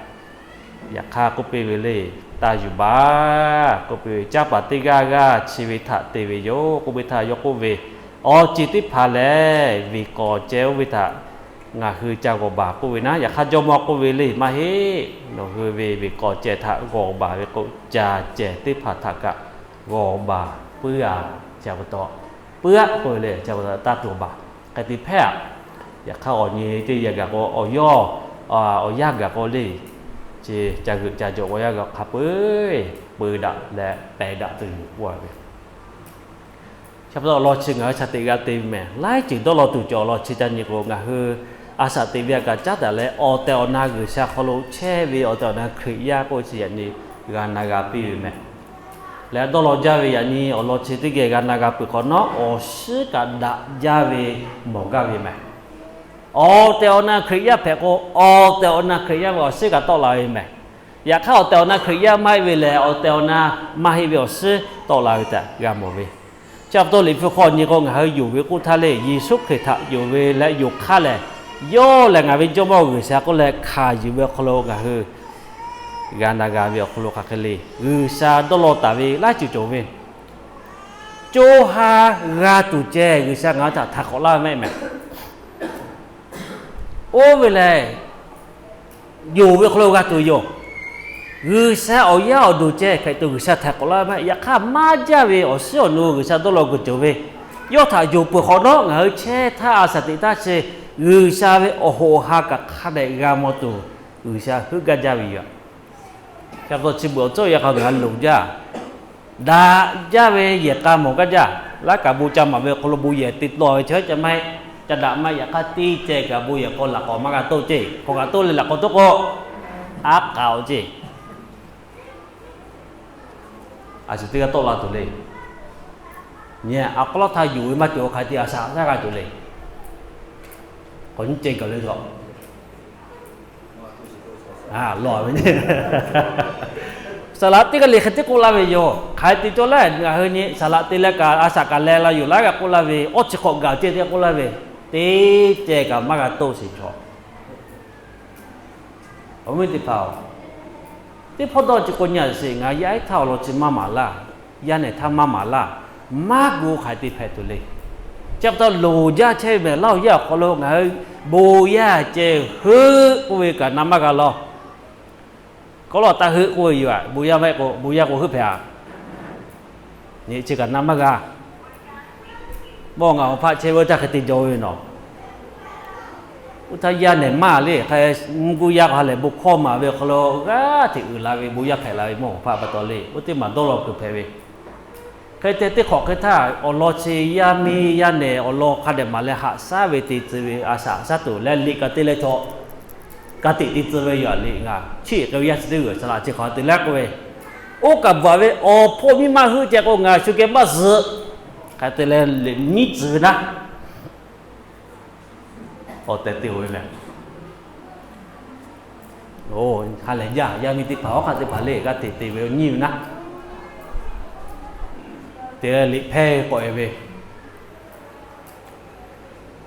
Yaꞈ hk'aˇ k'oˆ piˇ ve le, Taˇ yuˬ baˬ k'oˆ piˇ ve, Canˇ paˍ teˇ g'aˇ g'aˇ chi ve htaꞈ te ve yoˬ k'oˆ ve htaˇ, yawˇ k'oˆ ve, Awˬ ceuˬ teˇ hpaˍ lehˬ, ve k'awꞈ ceh oˇ ve htaꞈ ngaˬ hui ca g'awˬ baˬ k'oˆ ve naˉ. Yaꞈ hk'aˇ Jawˇmawˇ k'oˆ ve le, Maˇ heˆ. Nawˬ hui ve ve k'awꞈ ceh htaꞈ g'awˬ baˬ ve k'o, ca ceh teˇ hpaˍ htaꞈ kaꞈ g'awˬ baˬ puiˉ a. Chi pa taw, puiˉ aˆ k'oˆ ve le, chi pa taw taˇ tuˬ baˬ, hk'e te hpehˇ a. Yaꞈ hk'aˇ awˬ nyi teˇ yanˇ gaˬ k'o, awˬ yawˇ awˬ yanˇ gaˬ k'o le, chi ca g'euꞈ ca jawˬ awˬ yanˇ gaˬ hk'a peu-eˬ peu daꞈ leh pehˬ daꞈ tuˬ yoˬ k'oˆ a ve. Chi pa taw awˬ lawn chi ngaˬ hui sha teꞈ g'a te ve mehˍ. Laiˉ ceuˬ dawˇ law tuˬ cawˬ awˬ lawn chi ca nyi k'o, ngaˬ hui a shaꞈ teꞈ ve a kaꞈ caˉ daꞈ leh, awˬ tehˬ awˬ na G'uiˬsha hk'aw lo chehˇ ve awˬ tehˬ awˬ na Hkriꞈ yaˇ k'oˆ chi yaꞈ nyi g'a na g'a piˇ ve mehˍ. Leh dawˇ law jaˇ ve yaꞈ nyi awˬ lawn chi teˇ geh g'a na g'a peuˬ hk'awꞈ nawˉ, awˬ shiˉ kaꞈ daꞈ jaˇ ve mawˬ gaˇ ve mehˍ. Awˬ tehˬ awˬ na Hkriꞈ yaˇ hpehꞈ k'o, awˬ tehˬ awˬ na Hkriꞈ yaˇ ve awˬ shiˉ kaꞈ tawˆ la ve mehˍ. Yaꞈ hk'aˇ awˬ tehˬ awˬ na Hkriꞈ yaˇ maˇ heˆ ve lehˬ, awˬ tehˬ awˬ na maˇ heˆ ve awˬ shiˉ tawˆ la ve tehꞈ g'a mawˬ ve. Chi pa taw Liꞈ hpu hk'aw nyi k'o, ngaˬ hui yonˍ ve k'oˆ htaˇ le, Yeˍsuˆ Hkriꞈ htaꞈ yonˍ ve leh yonˍ hk'aˇ lehˬ, yawˇ lehˬ ngaˬ ve Jawˇmawˇ G'uiˬsha k'oˆ leh hkanˍ yuˬ ve awˬ hk'aw lo ngaˬ hui g'a na g'a ve awˬ hk'aw lo hk'aˬ hk'e le, G'uiˬsha dawˇ law taˍ ve laiˉ ceuˬ cawˬ ve, co ha g'a tuˬ ceh G'uiˬsha ngaˬ hui htaꞈ htaiˍ hk'awꞈ laˇ ve maˇ heˆ mehˍ. Oˇ ve lehˬ, yonˍ ve hk'aw lo g'a tuˬ yoˬ. G'uiˬsha awˬ yaˇ awˬ duˬ ceh hpehꞈ tuˬ G'uiˬsha htaiˍ hk'awꞈ laˇ ve maˇ heˆ. Yaꞈ hk'aˇ maˇ jaˇ ve awˬ shiˉ awˬ nu G'uiˬsha dawˇ law kuiˬ cawˬ ve, yawˇ htaꞈ yonˍ peuˬ hk'awꞈ nawˉ ngaˬ hui chehˇ htaˇ a shaꞈ teꞈ htaˇ chi G'uiˬsha ve awˬ hoꞈ awˬ ha kaꞈ hk'a dehꞈ g'a mawˬ tuˬ G'uiˬsha heuˆ gaˇ jaˇ ve yoˬ. Chi pa taw chi beuꞈ awˬ cawˇ yaꞈ hk'aˇ ngaˬ hui loˍ jaˇ. Daꞈ jaˇ ve yehˬ k'a mawˬ gaˇ jaˇ. Laˇ kaꞈ bon ca maˍ ve awˬ hk'aw lo bon yehˬ te tawˆ ve chi ca maˇ heˆ. Ca daꞈ maˇ yaꞈ hk'aˇ teˇ ceh kaꞈ bon yehˬ k'aw laꞈ k'awꞈ maˇ g'a toˆ ceˇ. Hk'aw kaꞈ toˆ leh laꞈ k'awꞈ toˆ k'o, aˉ k'aoˍ ceˇ. A shu teˇ g'aˇ tawˆ la tuˬ le. Nyi a k'aw lawˉ htaˇ yuˬ ve maˇ cawˬ hk'aˬ hk'e te a shaꞈ shaˉ g'a tuˬ le. K'awꞈ nyi ceh gaˬ le a. Lawˬ ve, saˍ laꞈ teˇ g'aˇ le hk'e teˇ k'oˆ laˇ ve yoˬ. Hk'aˬ hk'e te cawˇ leh ngaˬ hui nyi saˍ laꞈ te leh kaꞈ a shaꞈ kaꞈ leh la yoˬ laˇ g'a k'oˆ laˇ ve, awˇ chi hk'awꞈ gaˬ ceh te k'oˆ laˇ ve, teˇ ceh kaꞈ maˇ g'a toˆ sheˍ chaw. Awˬ viˉ teˇ hpaˍ-oˬ, teˇ hpawˇ dawˇ chi k'o nyi a sheˍ, ngaˬ yaˇ ehˉ htaˇ awˬ lawn chi maˇ maˍ laˇ, yaˇ nehˬ htaˇ maˇ maˍ laˇ, maˇ gu hk'aˬ hk'e te hpehꞈ tuˬ le. Chi pa taw loˍ jaˇ chehˇ ve mehˬ, Laˇ huˍ yaˇ awˬ hk'aw lo ngaˬ hui bon yaˇ ceh heuˆ k'oˆ ve kaꞈ na maˇ g'a law. Kawˆ lawˬ taˇ heuˆ k'oˆ ve yoˬ. Bon yaˇ maˇ heˆ k'o, bon yaˇ k'o heuˆ hpehꞈ a. Nyi chi kaꞈ na maˇ g'a. Mawˇ ngaˬ awˬ hpaˆ chehˇ ve oˇ htaˇ hk'e te jaw ve nawˬ. Oˇ htaˇ yaˇ nehˬ maˇ le hk'e, mvuhˇ guˇ yaˇ k'o ha lehˬ bon hkawˇ maˍ ve awˬ hk'aw lo g'aˇ hteꞈ uiˍ la ve, bon yaˇ hpehꞈ la ve mawˇ awˬ hpaˆ pa taw le, oˇ teˇ maˬ dawˇ law kuiˬ hpehꞈ ve. Hk'e te teˇ hk'awꞈ hk'e htaˇ awˬ lawn chi yaˇ miˇ yaˇ nehˬ awˬ lawn hk'a dehꞈ maˍ leh haꞈ shaˉ ve te tcuh ve a shaꞈ shaˉ tuˬ leh liꞈ ka te leh chaw ka tiꞈ te tcuh ve yoˬ. Liꞈ ngaˬ chiˇ k'ai ve yaˇ chi teˇ g'uˬ saˍ laꞈ chi hk'aˬ hk'e te leh k'oˆ ve, oˇ kaꞈ bvuhꞈ ve, awˬ hpawˇ miˇ maˇ heuˆ ceh k'o ngaˬ shu geh maˇ zuhꞈ. Hk'e te leh liꞈ nyiˉ tcuh ve naˉ, awˬ tehˬ te-o ve mehˬ. Ha lehˬ jaˇ, yaˇ miˇ teˇ hpaˍ hawˉ hk'aˆ teˇ hpaˍ le g'aˇ hteꞈ te ve nyiˇ ve naˉ, te leh liꞈ hpehˇ k'awꞈ e ve,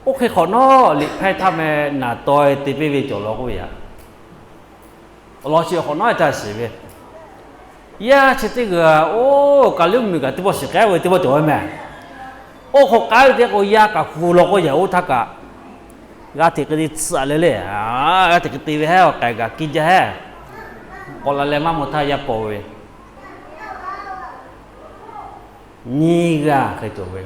oˇ hk'e hk'awꞈ nawˉ liꞈ hpehˇ htaˇ meh naˍ taw-e te piˇ ve cawˬ law k'oˆ ve yaꞈ. Awˬ lawn chi awˬ hk'awꞈ nawˉ e htaˇ shiˍ ve, yaˇ chi teˇ g'uˬ-a, oˇ kaˬ liˇ mvuhˇmiˬ kaꞈ teˇ pawˆ shiˍ k'ai ve teˇ pawˆ cawˬ ve mehˬ. Oˇ hk'awꞈ k'ai ve teˇ k'o yaˇ kaꞈ hu law k'oˆ yaꞈ oˇ htaˇ kaꞈ g'aˇ hteꞈ hk'e te tcuh le le, g'aˇ hteꞈ hk'e te ve hehˉ awˬ k'ai gaˬ kiˇ jaˇ hehˉ. K'awꞈ la leh maˇ maw htaˇ yaˇ paw ve nyiˇ g'aˇ hk'e cawˬ ve.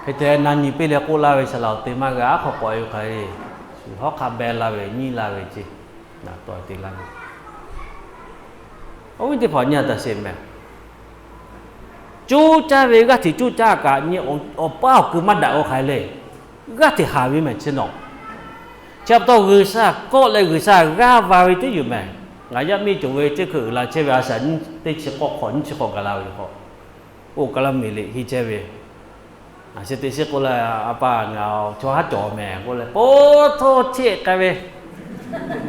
Hk'e te na nyi piˇ leh k'oˆ laˇ ve, Saˍ laꞈ awˬ te maˇ g'a, aˉ hk'aw k'awꞈ e ve hk'aˬ hk'e, shu hawˉ hk'a beh la ve nyiˇ la ve ce, naˍ taw te laˇ ve. Awˬ viˉ teˇ hpaˍ nyi a taꞈ sheˍ mehˬ. Coˇ caˇ ve g'aˇ hteꞈ coˇ caˇ kaꞈ nyi awˬ paˉ awˬ kui maˇ daꞈ-o hk'aˬ hk'e le, g'aˇ hteꞈ haˍ ve mehˬ chi nawˬ. Chi pa taw G'uiˬsha kawˆ leh G'uiˬsha g'aˇ va ve teˇ yoˬ mehˬ. Ngaˬ yaˇ miˇ cawˬ ve ceˇ hkui uiˍ la chehˇ ve a shaꞈ nyiˇ teˇ chi k'awˇ hk'awꞈ nyiˇ chi k'awˇ gaˬ la ve yoˬ k'o, oˇ kaˬ laˇ miˬ liꞈ henˇ chehˇ ve, a shu teˇ shiˉ k'oˆ leh, A pa, ngaˬ chaw haˉ cawˬ mehˬ k'oˆ leh, po htawˇ cheˆ k'ai ve,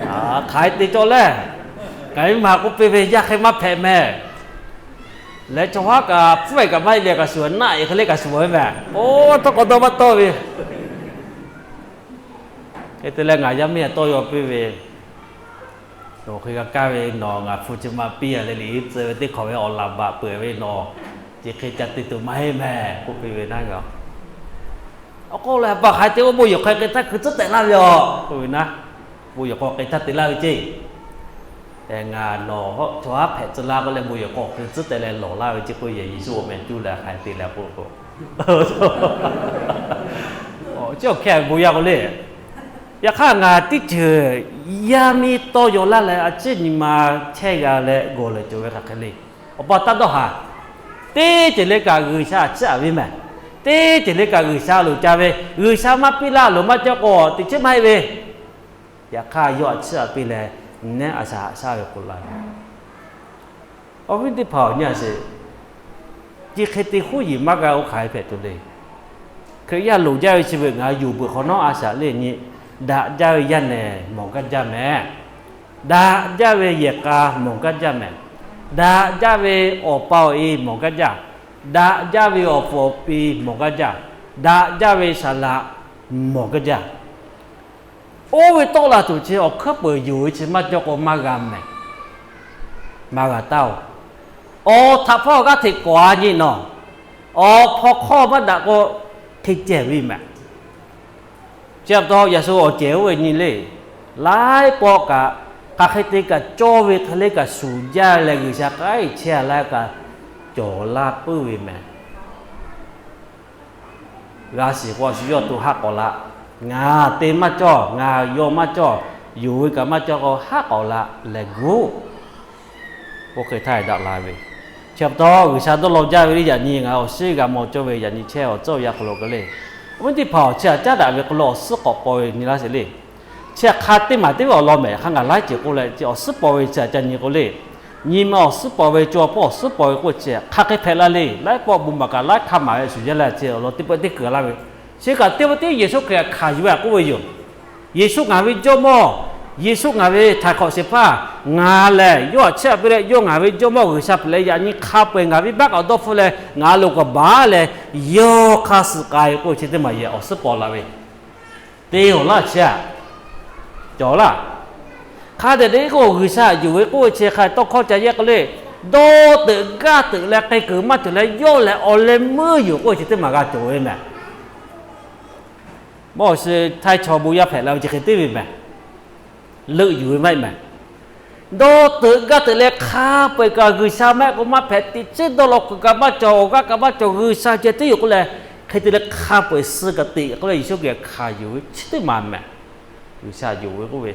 hk'aˬ hk'e te cawˇ leh, kaꞈ ve maˬ k'oˆ piˇ ve, Yaˇ hk'e maˇ hpehꞈ mehˬ. Leh chaw haˉ kaꞈ hpfuhˇ-e kaꞈ maˇ heˆ ve kaꞈ shuˍ, naˆ-e hk'e le kaꞈ shuˍ ve mehˬ. Po htawˇ k'awꞈ dawˇ maˇ tawˆ ve. Hk'e te leh ngaˬ yaˇ miˇ a tawˇ yaw piˇ ve, Nawˬ hk'e g'a kaˇ ve, nawˬ ngaˬ hpu chi ma piˇ a leh liꞈ tcuh ve teˇ hk'awꞈ ve awˬ laꞈ baꞈ peuˬ ve, nawˬ chi hk'e ca te tuˬ maˇ heˆ mehˬ k'oˆ piˇ ve naˉ g'a. Awˬ k'o leh, A pa, hk'aˬ hk'e te k'o bon yehˬ hk'aw hk'e htaˇ hkui tcuhˉ tehꞈ laˇ ve yoˬ k'oˆ ve naˉ. Bon yehˬ hk'aw hk'e htaˇ te laˇ ve ceˇ. Ngaˬ nawˬ chaw haˉ hpehꞈ tcuh laˇ k'oˆ leh bon yehˬ hk'aw hkui tcuhˉ tehꞈ leh lawˬ laˇ ve ceˇ k'oˆ yehˬ Yeˍsuˆ awˬ meh cuˇ leh hk'aˬ hk'e te leh k'oˆ k'o, chi awˬ hk'e bon yaˇ k'o le. Yaꞈ hk'aˇ ngaˬ teˇ ceuˬ yaˇ miˇ tawˇ yaw laˇ leh a ciˉ nyi ma chehˇ g'a leh gawˬ leh cawˬ ve hk'aˬ hk'e le. Awˬ pa taˇ dawˇ haˍ. Teˇ ceuˬ le kaꞈ G'uiˬsha a ciˉ aꞈ ve mehˬ. Teˇ ceuˬ le kaꞈ G'uiˬsha loˍ ca ve. G'uiˬsha maˇ piˇ laˇ loˍ maˇ cawˇ k'o, teꞈ chiˉ maˇ heˆ ve. Yaꞈ hk'aˇ yawˇ a ciˉ aꞈ piˇ leh, nehˉ a shaꞈ haꞈ shaˉ ve k'oˆ laˇ ve. Awˬ viˉ teˇ hpaˍ awˬ nyi a sheˍ, chi hk'e te huˉ yiˍ maˇ g'a-o hk'aˬ hk'e hpehꞈ tuˬ le. Hkriꞈ yaˇ loˍ jaˇ ve chi beuꞈ ngaˬ hui yuˬ beuꞈ hk'awꞈ nawˉ a shaꞈ le nyi, daꞈ jaˇ ve yaˇ nehˬ mawˬ gaˇ jaˇ mehˍ. Daꞈ jaˇ ve yehˬ k'a mawˬ gaˇ jaˇ mehˍ. Daꞈ jaˇ ve awˬ pa awˬ e mawˬ gaˇ jaˇ. Daꞈ jaˇ ve awˬ puˍ awˬ pi mawˬ gaˇ jaˇ. Daꞈ jaˇ ve saˍ laꞈ mawˬ gaˇ jaˇ. Oˇ ve tawˆ la tuˬ chi awˬ hkuiˉ peuˬ yonˍ ve chi maˇ cawˇ k'o maˇ g'a mehˍ. Maˇ g'a taˇ-oˬ. Awˬ htaꞈ hpawˇ g'aˇ hteꞈ kawˍ-a nyi nawˬ, awˬ hpaw hk'awˇ maˇ daꞈ k'o, hk'e cehˬ ve mehˍ. Chi pa taw yaꞈ shu awˬ cehˬ oˇ ve nyi le. Laiˉ pawˆ kaꞈ, hk'aˬ hk'e te kaꞈ cawˇ ve hk'e le kaꞈ shuˍ jaˇ leh G'uiˬsha k'ai chehˇ-a laˇ kaꞈ cawˬ laˇ puiˉ ve mehˍ. G'a shiˍ k'o a shu yawˇ to haˆ k'awꞈ la. Ngaˬ te maˇ cawˇ, ngaˬ yaw maˇ cawˇ, yonˍ ve kaꞈ maˇ cawˇ k'o haˆ k'awꞈ la lehˬ guˇ. Oˇ hk'e htaˇ daꞈ la ve. Chi pa taw G'uiˬsha dawˇ law jaˇ ve le yaꞈ nyi ngaˬ awˬ shiˉ g'a mawˬ cawˇ ve yaꞈ nyi chehˇ awˬ tcuhˉ awˬ yanˇ hk'aw lo k'o le. Awˬ viˉ teˇ hpaˍ-oˬ, chi htaꞈ caˉ daꞈ ve k'o lo awˬ suhˉ k'awꞈ paw ve nyi laˇ sheˍ le. Chi hk'a teˇ maˬ teˇ ve awˬ lawn mehˍ hk'a ngaˬ laiˉ ceuˬ k'oˆ leh chi awˬ suhˉ paw ve chi htaꞈ ca nyi k'o le. Nyi ma awˬ suhˉ paw ve, co ha hpawˇ awˬ suhˉ paw ve k'oˆ chi hk'aˬ hk'e hpehꞈ la le. Laiˉ pawˆ bon maˍ kaꞈ laiˉ hk'aˇ maˍ ve shuˍ jaˇ leh chi awˬ lawn teˇ pawˆ teˇ kuiˬ laˇ ve. Chi kaꞈ teˇ pawˆ teˇ Yeˍsuˆ Hkriꞈ hkanˍ yuˬ ve k'oˆ ve yoˬ. Yeˍsuˆ ngaˬ ve Jawˇmawˇ, Yeˍsuˆ ngaˬ ve htaiˍ hk'awꞈ shehˍ hpaˇ, ngaˬ lehˬ yawˇ htaꞈ chiˇ aꞈ piˇ leh yawˇ ngaˬ ve Jawˇmawˇ G'uiˬsha hpehꞈ leh yaꞈ nyi hk'a peu-eˬ ngaˬ venˇbaˆ kaꞈ dawˇ hpfuhˆ leh ngaˬ lo k'awꞈ baˬ leh yawˇ hk'aˇ suh k'ai ve k'oˆ ve chi teˇ maˬ yehˬ awˬ suhˉ paw la ve. Te awˬ laˇ chi aꞈ, cawˬ laˇ. Hk'a dehꞈ deꞈ k'o G'uiˬsha yonˍ ve k'oˆ ve chi hk'a tawˇ hkawˇ ca yehˇ k'o le, dawˇ teuꞈ gaˇ teuꞈ leh hk'e kuiˬ maˇ cawˬ leh yawˇ lehˬ awˬ leh meuˇ yoˬ k'oˆ ve chi teˇ maˬ g'a cawˬ ve mehˍ. Mawˇ awˬ suhˍ htaiˇ chaw bon yaˇ hpehꞈ la ve chi hk'e teˇ ve mehˍ. Leuˆ yuˬ ve maˇ heˆ mehˍ. Dawˇ teuꞈ gaˇ teuꞈ leh hk'a peu-eˬ kaꞈ G'uiˬsha maˇ heˆ k'o maˇ hpehꞈ, teꞈ chiˉ dawˇ law kuiˬ kaꞈ maˇ cawˬ, awˬ g'aˇ kaꞈ maˇ cawˬ, G'uiˬsha ceh tiˉ yoˬ k'oˆ leh, hk'e te leh hk'a peu-eˬ suh kaꞈ teꞈ k'oˆ leh Yeˍsuˆ Hkriꞈ hkanˍ yuˬ ve chi teˇ maˬ mehˍ. G'uiˬsha yonˍ ve k'oˆ ve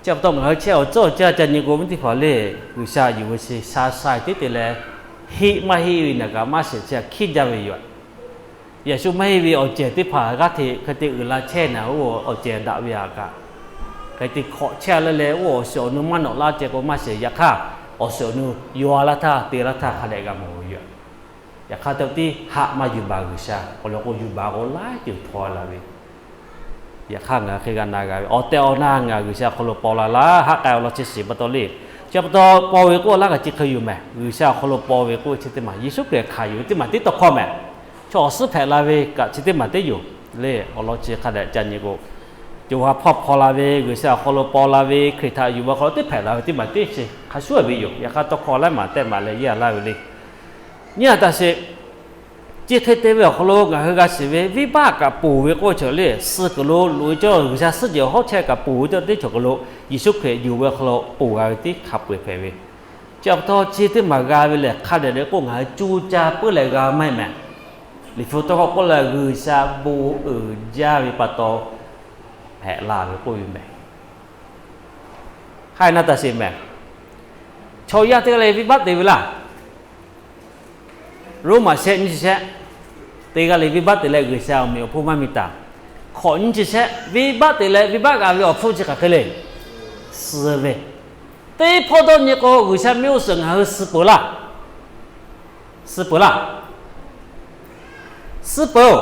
chi pa taw ngaˬ hui chehˇ awˬ tcuhˉ awˬ caˇ ca nyi k'o, mvuhˇ teˇ hpaˍ le, G'uiˬsha yuˬ ve chi sha sha tiˉ te leh, heˆ maˇ heˆ ve naˬ kaꞈ maˇ shehˍ chi hk'aˬ hkiˉ jaˇ ve yoˬ. Yeˍsuˆ maˇ heˆ ve awˬ cehˬ teˇ hpaˍ g'aˇ hteꞈ hk'e te uiˍ la chehˇ naˬ, oˇ awˬ cehˬ daꞈ ve aꞈ kaꞈ hk'e te hk'awꞈ chehˇ leh leh, oˇ awˬ shiˍ awˬ nu maˇ nawꞈ laˇ ceh k'o maˇ shehˍ. Yaꞈ hk'aˇ awˬ shiˍ awˬ nu yaw laˇ htaˇ te laˇ htaˇ hk'a dehꞈ g'a mawˬ ve yoˬ. Yaꞈ hk'aˇ te tiˉ haꞈ maˇ yuˬ baˬ G'uiˬsha awˬ lawn k'o, yuˬ baˬ k'o laiˉ ceuˬ htaw la ve. Yaꞈ hk'aˇ ngaˬ hk'e g'a na g'a ve awˬ tehˬ awˬ na ngaˬ G'uiˬsha awˬ hk'aw lo paw la laˇ. Haˆ k'ai awˬ lawn chi shiˍ pa taw le. Chi pa taw paw ve k'oˆ laˇ kaꞈ chi hk'e yoˬ mehˍ. G'uiˬsha awˬ hk'aw lo paw ve k'oˆ chi teˇ maˬ Yeˍsuˆ Hkriꞈ hkanˍ yuˬ ve teˇ maˬ tiˉ tawˇ hkawˇ mehˍ. Chaw awˬ suhˉ hpehꞈ la ve kaꞈ chi teˇ maˬ teˇ yoˬ le. Awˬ lawn chi hk'a dehꞈ ca nyi k'o, co ha hpawˇ hpaw la ve, G'uiˬsha awˬ hk'aw lo paw la ve, Hkriꞈ htaꞈ yuˬ ve awˬ hk'aw lo teˇ hpehꞈ la ve teˇ maˬ teˇ chi hk'a shuˍ ve yoˬ. Yaꞈ hk'aˇ tawˇ hkawˇ laiˉ maˬ tehˆ maˍ leh yeˇ laˇ ve le. Nyi a taꞈ sheˍ. Chi hk'e te ve awˬ hk'aw lo ngaˬ hui g'a shiˍ ve venˇbaˆ kaꞈ ponˬ ve k'oˆ ve cawˬ le. Suh kuiˬ lo loꞈ-e cawˇ G'uiˬsha suhˉ jehˬ hawˉ chehˇ kaꞈ ponˬ ve cawˇ teˇ cawˬ kuiˬ lo Yeˍsuˆ Hkriꞈ yuˬ ve awˬ hk'aw lo ponˬ g'a ve tiˉ hk'a peu-eˬ hpehꞈ ve. Chi pa taw chi teˇ maˬ g'a ve lehˬ hk'a dehꞈ deꞈ k'o ngaˬ hui co ca puiˉ leh g'a maˇ heˆ mehˍ. Liꞈ hpu tawˇ hkawˇ k'oˆ leh G'uiˬsha bon uiˍ jaˇ ve pa taw hpehꞈ la ve k'oˆ ve mehˍ. Hk'aˬ hk'e na taꞈ sheˍ mehˍ. Chaw yaˇ teˇ g'aˇ le venˇbaˆ te ve laˇ. Roˉmaꞈ shehˆ nyiˇ chi shehˆ, teˇ g'aˇ le venˇbaˆ te leh G'uiˬsha awˬ meꞈ awˬ hponˇ maˇ mi taˍ. Hk'awꞈ nyiˇ chi shehˆ, venˇbaˆ te leh venˇbaˆ g'a ve awˬ hpfuhˇ chi hk'aˬ hk'e le, suh ve. Teˇ hpawˇ dawˇ nyi k'o G'uiˬsha mehˆ g'uˇ suhˍ ngaˬ hui suh peuˬ laˇ. Suh peuˬ laˇ. Suh peuˬ-oˬ.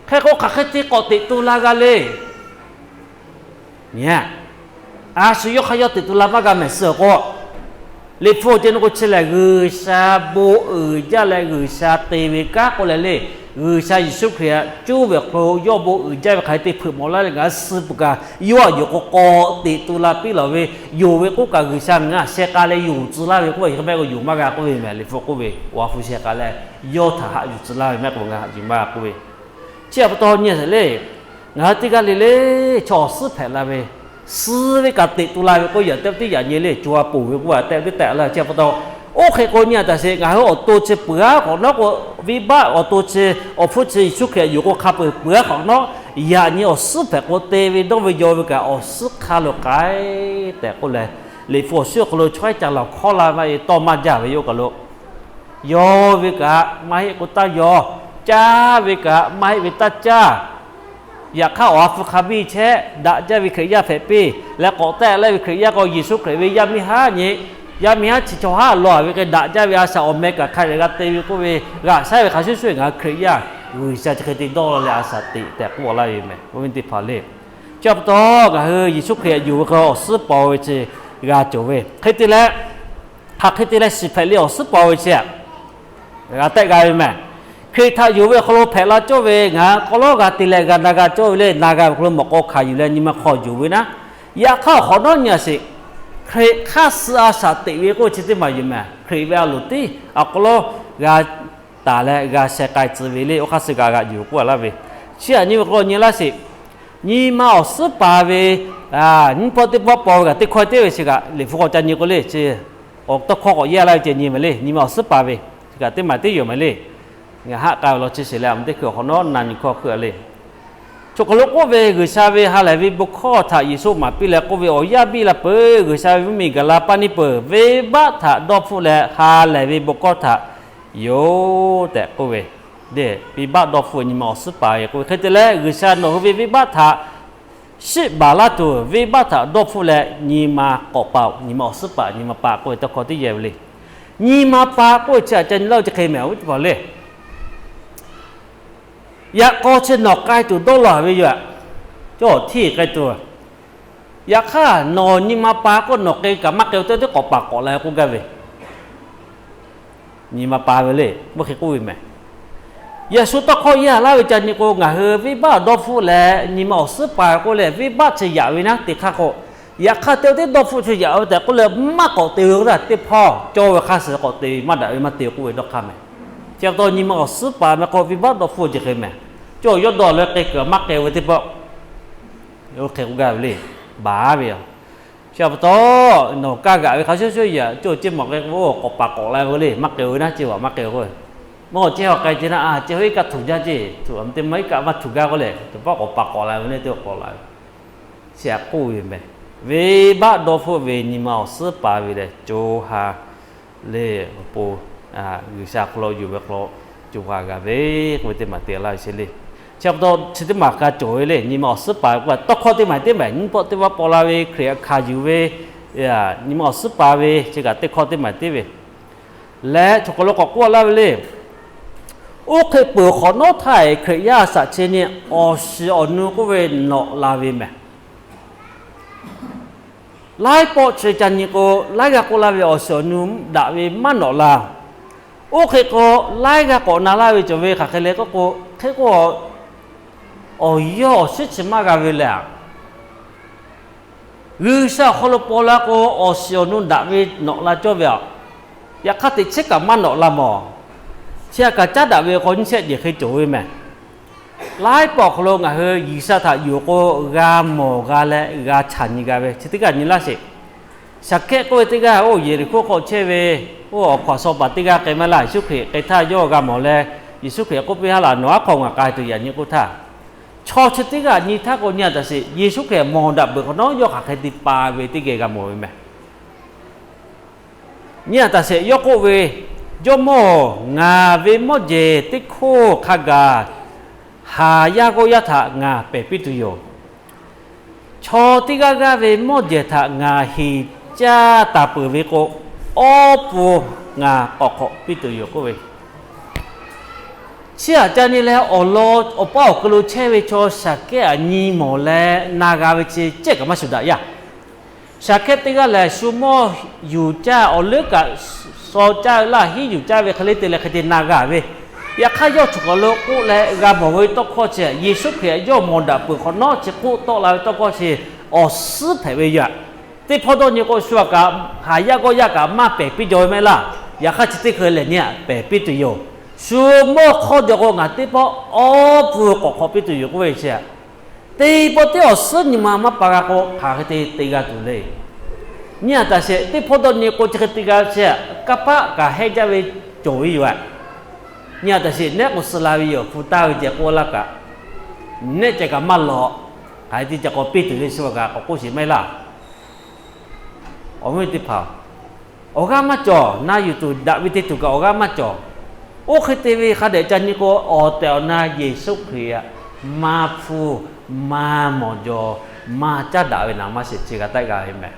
Hk'e k'o hk'aˬ hk'e te k'awꞈ teꞈ tu la g'a le. Nyi, a shu yawˇ hk'aˇ yawˇ teꞈ tu la maˇ g'a mehˍ suh k'o, Liꞈ hpu ceh nu k'o chi lehˬ G'uiˬsha bon uiˍ jaˇ leh G'uiˬsha te ve kanˉ k'oˆ leh le, G'uiˬsha Yeˍsuˆ Hkriꞈ cuˇ ve awˬ hk'aw lo yawˇ bon uiˍ jaˇ ve hk'aˬ hk'e te hpeuꞈ mawˬ laˇ leh ngaˬ hui suh peuˬ kaꞈ, yawˇ aꞈ yuˬ k'o k'awꞈ teꞈ tu la piˇ lawˬ ve, yonˍ ve k'oˆ kaꞈ G'uiˬsha ngaˬ sheh k'ai leh yonˍ tcuh laˇ ve k'oˆ ve, hk'e mehˆ k'o yonˍ maˇ g'a k'oˆ ve mehˍ. Liꞈ hpu k'oˆ ve, awˬ ha hpu sheh k'ai leh yawˇ htaꞈ haꞈ yuˬ tcuh laˇ ve mehˆ k'o ngaˬ haꞈ yuˬ maˇ g'a k'oˆ ve. Chi pa taw nyi a le, ngaˬ hui teˇ g'aˇ le le chaw awˬ suhˉ hpehꞈ la ve, suh ve kaꞈ teꞈ tu la ve k'oˆ yaꞈ teˇ tiˉ yaꞈ nyi le, co ha ponˬ ve k'oˆ a tehꞈ ve teˇ tehꞈ la chi pa taw, oˇ hk'e k'o nyi a taꞈ sheˍ ngaˬ hui awˬ to chi peuˬ aˉ hk'awꞈ nawˉ k'o, venˇbaˆ awˬ to chi awˬ hpfuhˇ chi Yeˍsuˆ Hkriꞈ yonˍ k'o hk'a peu-eˬ peuˬ aˉ hk'awꞈ nawˉ, yaꞈ nyi awˬ suhˉ hpehꞈ k'o te ve dawˇ ve yaw ve kaꞈ awˬ suhˉ hk'a lo k'ai tehꞈ k'oˆ leh, Liꞈ hpu awˬ suhˉ awˬ hk'aw lo chaw haiˉ ca laˬ hkawˇ la maˇ e tawˇ maˇ jaˇ ve yoˬ kaꞈ lo, yaw ve kaꞈ maˇ heˆ k'o taˇ yaw, caˇ ve kaꞈ maˇ heˆ ve taˇ caˇ. Yaꞈ hk'aˇ awˬ ha hpu hk'a biˇ chehˇ daꞈ jaˇ ve Hkriꞈ yaˇ hpehꞈ piˇ leh k'awꞈ tehˆ laˇ ve Hkriꞈ yaˇ k'o Yeˍsuˆ Hkriꞈ ve yaˇ miˇ haˉ nyi, yaˇ miˇ haˉ chi chaw haˉ law ve hk'e daꞈ jaˇ ve a shaꞈ awˬ meh kaꞈ hk'a dehꞈ g'a te ve k'oˆ ve, g'aꞈ shaˉ ve hk'a shuˍ shuˍ ngaˬ hui Hkriꞈ yaˇ G'uiˬsha chi hk'e te dawˇ law leh a shaꞈ teꞈ tehꞈ k'oˆ laˇ ve mehˍ. Awˬ viˉ teˇ hpaˍ le, chi pa taw ngaˬ hui Yeˍsuˆ Hkriꞈ yonˍ ve hk'aw lo awˬ suhˉ paw ve chi g'a cawˬ ve hk'e te leh, hk'aˬ hk'e te leh shiˍ hpehꞈ le awˬ suhˉ paw ve chi g'a tehˆ g'a ve mehˍ. Hkriꞈ htaꞈ yonˍ ve awˬ hk'aw lo hpehꞈ la cawˇ ve ngaˬ hui k'aw lawˉ g'a te leh g'a na g'a cawˇ ve le, na g'a ve hk'aw lo mawꞈ k'aw hkanˍ yuˬ leh nyi ma hk'aw yonˍ ve naˉ. Yaꞈ hk'aˇ awˬ hk'awꞈ nawˉ nyi a sheˍ, Hkriꞈ hk'aˇ suh a shaꞈ teꞈ ve k'oˆ chi teˇ maˬ yoˬ mehˍ. Hkriꞈ ve a loˍ tiˉ awˬ k'aw lawˉ g'a taˍ leh g'a sheh k'ai tcuh ve le, oˇ hk'aˇ suh g'a g'aꞈ yuˬ k'oˆ a laˇ ve. Chi aꞈ nyi ve k'aw nyi laˇ sheˍ. Nyi ma awˬ suhˉ paˍ ve nyiˇ pawˆ teˇ pawˆ paw ve kaꞈ teˇ hkawˇ teˇ ve chi kaꞈ Liꞈ hpu k'awꞈ ca nyi k'o le, chi awˬ tawˇ hkawˇ k'awꞈ yehˇ laˇ ve ceh nyi mehˍ le. Nyi ma awˬ suhˉ paˍ ve chi kaꞈ teˇ maˬ teˇ yoˬ mehˍ le. Ngaˬ haˆ k'ai awˬ lawn chi sheˍ leh a ma teˇ hkui awˬ hk'awꞈ nawˉ na nyi hkawˇ hk'e le. Chaw hk'aw lo k'oˆ ve, G'uiˬsha ve ha lehˬ ve bon hkawˇ htaꞈ Yeˍsuˆ maˍ piˇ leh k'oˆ ve, Awˬ yaˇ biˇ la peuˬ. G'uiˬsha ve mvuhˇmiˬ gaˬ la paˇ neˇ peuˬ. Venˇbaˆ htaꞈ dawˇ hpfuhˆ leh ha lehˬ ve bon hkawˇ htaꞈ yoˬ tehꞈ k'oˆ ve, venˇbaˆ dawˇ hpfuhˆ ve nyi ma awˬ suhˉ paˍ ve k'oˆ ve hk'e te leh, G'uiˬsha nawˬ hui ve venˇbaˆ htaꞈ Shiˆ baˬ laˇ tuˬ venˇbaˆ htaꞈ dawˇ hpfuhˆ leh nyi ma k'awꞈ pa-oˬ. Nyi ma awˬ suhˉ paˍ, nyi ma pa k'oˆ ve tawˇ hkawˇ teˇ yehˬ ve le. Nyi ma pa k'oˆ ve chi aꞈ ca nyi laˇ-o, chi hk'e mehˍ, oˇ teˇ hpaˍ le. Yaꞈ k'aw chi nawˬ k'ai tuˬ dawˇ law ve yoˬ. Cawˇ htiˇ k'ai tuˬ. Yaꞈ hk'aˇ nawˬ nyi ma pa k'oˆ, nawˬ k'ai kaꞈ maˇ k'ai-o, teˇ teˇ k'awꞈ paˍ k'awꞈ la ve k'oˆ gaˇ ve, nyi ma pa ve le. Maˇ hk'e k'oˆ ve mehˍ. Yeˍsuˆ tawˇ hkawˇ yaˇ laˇ ve ca nyi k'o, ngaˬ hui venˇbaˆ dawˇ hpfuhˆ leh nyi ma awˬ suhˉ pa ve k'oˆ leh, venˇbaˆ chi yaꞈ ve naˉ te hk'aˇ k'o, yaꞈ hk'aˇ te-o teˇ dawˇ hpfuhˆ chi yaꞈ ve tehꞈ k'oˆ leh, maˇ k'awꞈ te ve k'o, teˇ hpawˇ cawˇ ve hk'aˇ suh k'awꞈ te ve, maˇ daꞈ ve maˇ te k'oˆ ve dawˇ hk'aˇ mehˍ. Chi pa taw nyi ma awˬ suhˉ pa mehˍ k'o, venˇbaˆ dawˇ hpfuhˆ chi hk'e mehˍ. Cawˇ yawˇ dawˇ leh k'ai kuiˬ maˇ k'ai ve teˇ pawˆ, oˇ hk'e k'oˆ gaˇ ve le. Baˬ ve yoˬ. Chi pa taw nawˬ kaˇ g'aꞈ ve hk'a shuˍ shuˍ yaꞈ cawˇ ceˇ mawˬ k'ai k'o, k'awꞈ paˍ k'awꞈ la ve k'o le, maˇ k'ai-o ve naˉ ceˇ vaꞈ maˇ k'ai-o k'o, mawˇ ceˇ haw k'ai ceˇ naˉ, a ceˇ haw iˉ kaˆ htuꞈ jaˇ ceˇ, htuꞈ teˇ maˇ iˉ kaˆ maˇ htuꞈ gaˇ k'oˆ leh, teˇ pawˆ k'awꞈ paˍ k'awꞈ la ve le, teˇ k'awꞈ la ve. Chi aꞈ k'oˆ ve mehˍ. Venˇbaˆ dawˇ hpfuhˆ ve nyi ma awˬ suhˉ pa ve lehˬ, co ha le awˬ pon G'uiˬsha hk'aw lo yuˬ ve hk'aw lo co ha g'a ve k'oˆ ve teˇ maˬ te laˇ ve chi le. Chi pa taw chi teˇ maˬ hk'a cawˬ ve le, nyi ma awˬ suhˉ pa ve k'oˆ ve tawˇ hkawˇ teˇ maˬ teˇ maˬ nyiˇ pawˆ teˇ pawˆ paw la ve Hkriꞈ hk'a yuˬ ve nyi ma awˬ suhˉ pa ve chi kaꞈ teˇ hkawˇ teˇ maˬ teˇ ve leh, chaw hk'aw lo k'awꞈ k'oˆ laˇ ve le. Oˇ hk'e peuˬ hk'awꞈ nawˉ htaˇ, Hkriꞈ yaˇ shaꞈ chi nyi awˬ shiˍ awˬ nu k'oˆ ve nawꞈ la ve mehˍ. Laiˉ pawˆ chi ca nyi k'o, laiˉ g'aˇ k'oˆ laˇ ve awˬ shiˍ awˬ nu daꞈ ve maˇ nawꞈ la. Oˇ hk'e k'o, laiˉ g'aˇ k'awꞈ na laˇ ve cawˬ ve hk'aˬ hk'e le k'oˆ k'o, hk'e k'o, awˬ yawˇ awˬ shiˉ chi maˇ g'a ve lehˬ, G'uiˬsha awˬ hk'aw lo paw la k'o, awˬ shiˍ awˬ nu daꞈ ve nawꞈ la cawˇ ve aꞈ. Yaꞈ hk'aˇ teꞈ chiˉ kaꞈ maˇ nawꞈ la mawˬ. Chi aꞈ kaꞈ caˉ daꞈ ve k'o, nyiˇ shehˆ jehˬ hk'e cawˬ ve mehˍ. Laiˉ pawˆ awˬ hk'aw lo ngaˬ hui G'uiˬsha htaꞈ yonˍ k'o, g'a mawˬ g'a leh g'a chaꞈ nyi g'a ve chi teˇ g'aˇ nyi laˇ sheˍ. Saˍkehˆ k'oˆ ve teˇ g'aˇ oˇ Yeˍriˆhkoˇ hk'aw chehˇ ve, oˇ awˬ hkaw awˬ shaw paˍ teˇ g'aˇ k'ai maˇ laˇ. Yeˍsuˆ Hkriꞈ k'ai htaˇ yawˇ g'a mawˬ leh, Yeˍsuˆ Hkriꞈ k'oˆ piˇ, Haˉ laˬ, nawˬ aˉ hk'aw ngaˬ k'ai tuˬ yaꞈ nyi k'oˆ htaˇ, chaw chi teˇ g'aˇ nyi htaˇ k'o, nyi a taꞈ sheˍ, Yeˍsuˆ Hkriꞈ mawˬ daꞈ peuˬ hk'awꞈ nawˉ yawˇ hk'aˬ hk'e te pa ve teˇ geh g'a mawˬ ve mehˍ. Nyi a taꞈ sheˍ, yawˇ k'oˆ ve, Jawˇmawˇ-oˬ, ngaˬ ve mawˇ jehˬ teˇ hkoˇ hk'a gaˬ haˍ yaˇ g'awˇ yaˇ htaꞈ ngaˬ pehˬ piˇ tuˬ yoˬ. Chaw teˇ g'aˇ g'aˇ ve mawˇ jehˬ htaꞈ ngaˬ heˍ caˇ taˍ peuˬ ve k'o, awˉ pon ngaˬ k'awꞈ hk'awꞈ piˇ tuˬ yoˬ k'oˆ ve. Chi aꞈ ca nyi leh awˬ lawn awˬ paˇ awˬ hk'aw lo chehˇ ve chaw Saˍkehˇ aꞈ nyi mawˬ leh na g'a ve chi cehˇ kaꞈ maˇ shuˍ daꞈ yaˇ. Saˍkehˇ teˇ g'aˇ lehˬ, shu mawˇ yuˬ caˇ, awˬ leuˉ kaꞈ shaw caˇ laˇ, hiˉ yuˬ caˇ ve hk'e le te leh hk'e te na g'a ve. Yaꞈ hk'aˇ yawˇ choˬ kaˬ lo k'oˆ leh g'a mawˬ ve tawˇ hkawˇ chi, Yeˍsuˆ Hkriꞈ yawˇ mawˬ daꞈ peuˬ hk'awꞈ nawˉ chi k'oˆ tawˆ la ve tawˇ hkawˇ chi awˬ suhˉ hpehꞈ ve yoˬ. Teˇ hpawˇ dawˇ nyi k'o, shu aꞈ kaꞈ haˍ yaˇ g'awˇ yaˇ kaꞈ maˇ pehˬ piˇ jaw ve maˇ heˆ laˇ. Yaꞈ hk'aˇ chi teˇ hk'e lehˬ nyi aꞈ pehˬ piˇ tuˬ yoˬ. Shu mawˇ hk'awˇ jaw k'o, ngaˬ teˇ pawˆ awˉ pon k'awꞈ hk'awꞈ piˇ tuˬ yoˬ k'oˆ ve chi aꞈ. Teˇ pawˆ teˇ awˬ suhˉ nyi ma maˇ pa g'a k'o, hk'aˬ hk'e te te g'a tuˬ le. Nyi aꞈ taꞈ sheˍ, teˇ hpawˇ dawˇ nyi k'o, chi hk'e te g'a chi aꞈ, kanˇ paˆ kaꞈ hehˆ jaˇ ve cawˬ ve yoˬ aꞈ. Nyi aꞈ taꞈ sheˍ, nehˉ k'o suh la ve yoˬ, hpu taˇ ve ceh k'oˆ laˇ kaꞈ, nehˉ ceh kaꞈ maˇ lawꞈ. Hk'aˬ hk'e te ca k'awꞈ piˇ tuˬ le, shu aꞈ kaꞈ k'awꞈ k'oˆ sheˍ maˇ heˆ laˇ. Awˬ viˉ teˇ hpaˍ, awˬ g'aˇ maˇ cawˬ. Na yuˬ tuˬ daꞈ ve te tuˬ kaꞈ awˬ g'aˇ maˇ cawˬ. Oˇ hk'e te ve hk'a dehꞈ ca nyi k'o, awˬ tehˬ awˬ na Yeˍsuˆ Hkriꞈ aꞈ maˇ hpfuhˇ, maˇ mawˬ jaw, maˇ caˉ daꞈ ve naˍ maˇ sheˍ, chi g'a taˆ g'a ve mehˍ.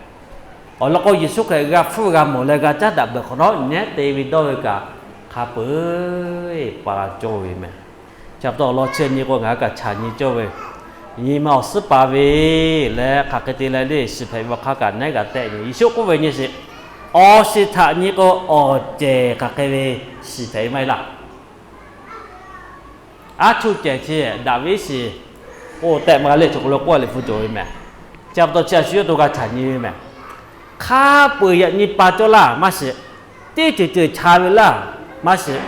Awˬ lawn k'o, Yeˍsuˆ Hkriꞈ g'a hpfuhˇ g'a mawˬ leh g'a caˉ daꞈ peuˬ hk'awꞈ nawˉ, nehˉ te ve dawˇ ve kaꞈ hk'a peu-eˬ pa la cawˇ ve mehˍ. Chi pa taw awˬ lawn chi nyi k'o, ngaˬ hui kaꞈ chaꞈ nyi cawˇ ve, nyi ma awˬ suhˉ pa ve leh hk'aˬ hk'e te leh le shiˍ hpehꞈ ve awˬ hk'aˇ kaꞈ nehˉ g'a tehˆ nyi. Yeˍsuˆ k'oˆ ve nyi sheˍ, awˬ shiˍ htaꞈ nyi k'o, awˬ cehˬ hk'aˬ hk'e ve shiˍ hpehꞈ ve maˇ heˆ laˇ. Aˉ chuˇ cehˬ chi daꞈ ve shiˍ k'oˆ tehꞈ maˇ g'a le, chaw hk'aw lo k'oˆ a leh hpu cawˬ ve mehˍ. Chi pa taw chi a shu yawˇ to g'a chaꞈ nyi ve mehˍ. Hk'a peu-eˬ yaꞈ nyi pa cawˇ laˇ maˇ shiˍ. Teˇ ceuˬ ceuˬ cha ve laˇ maˇ shiˍ.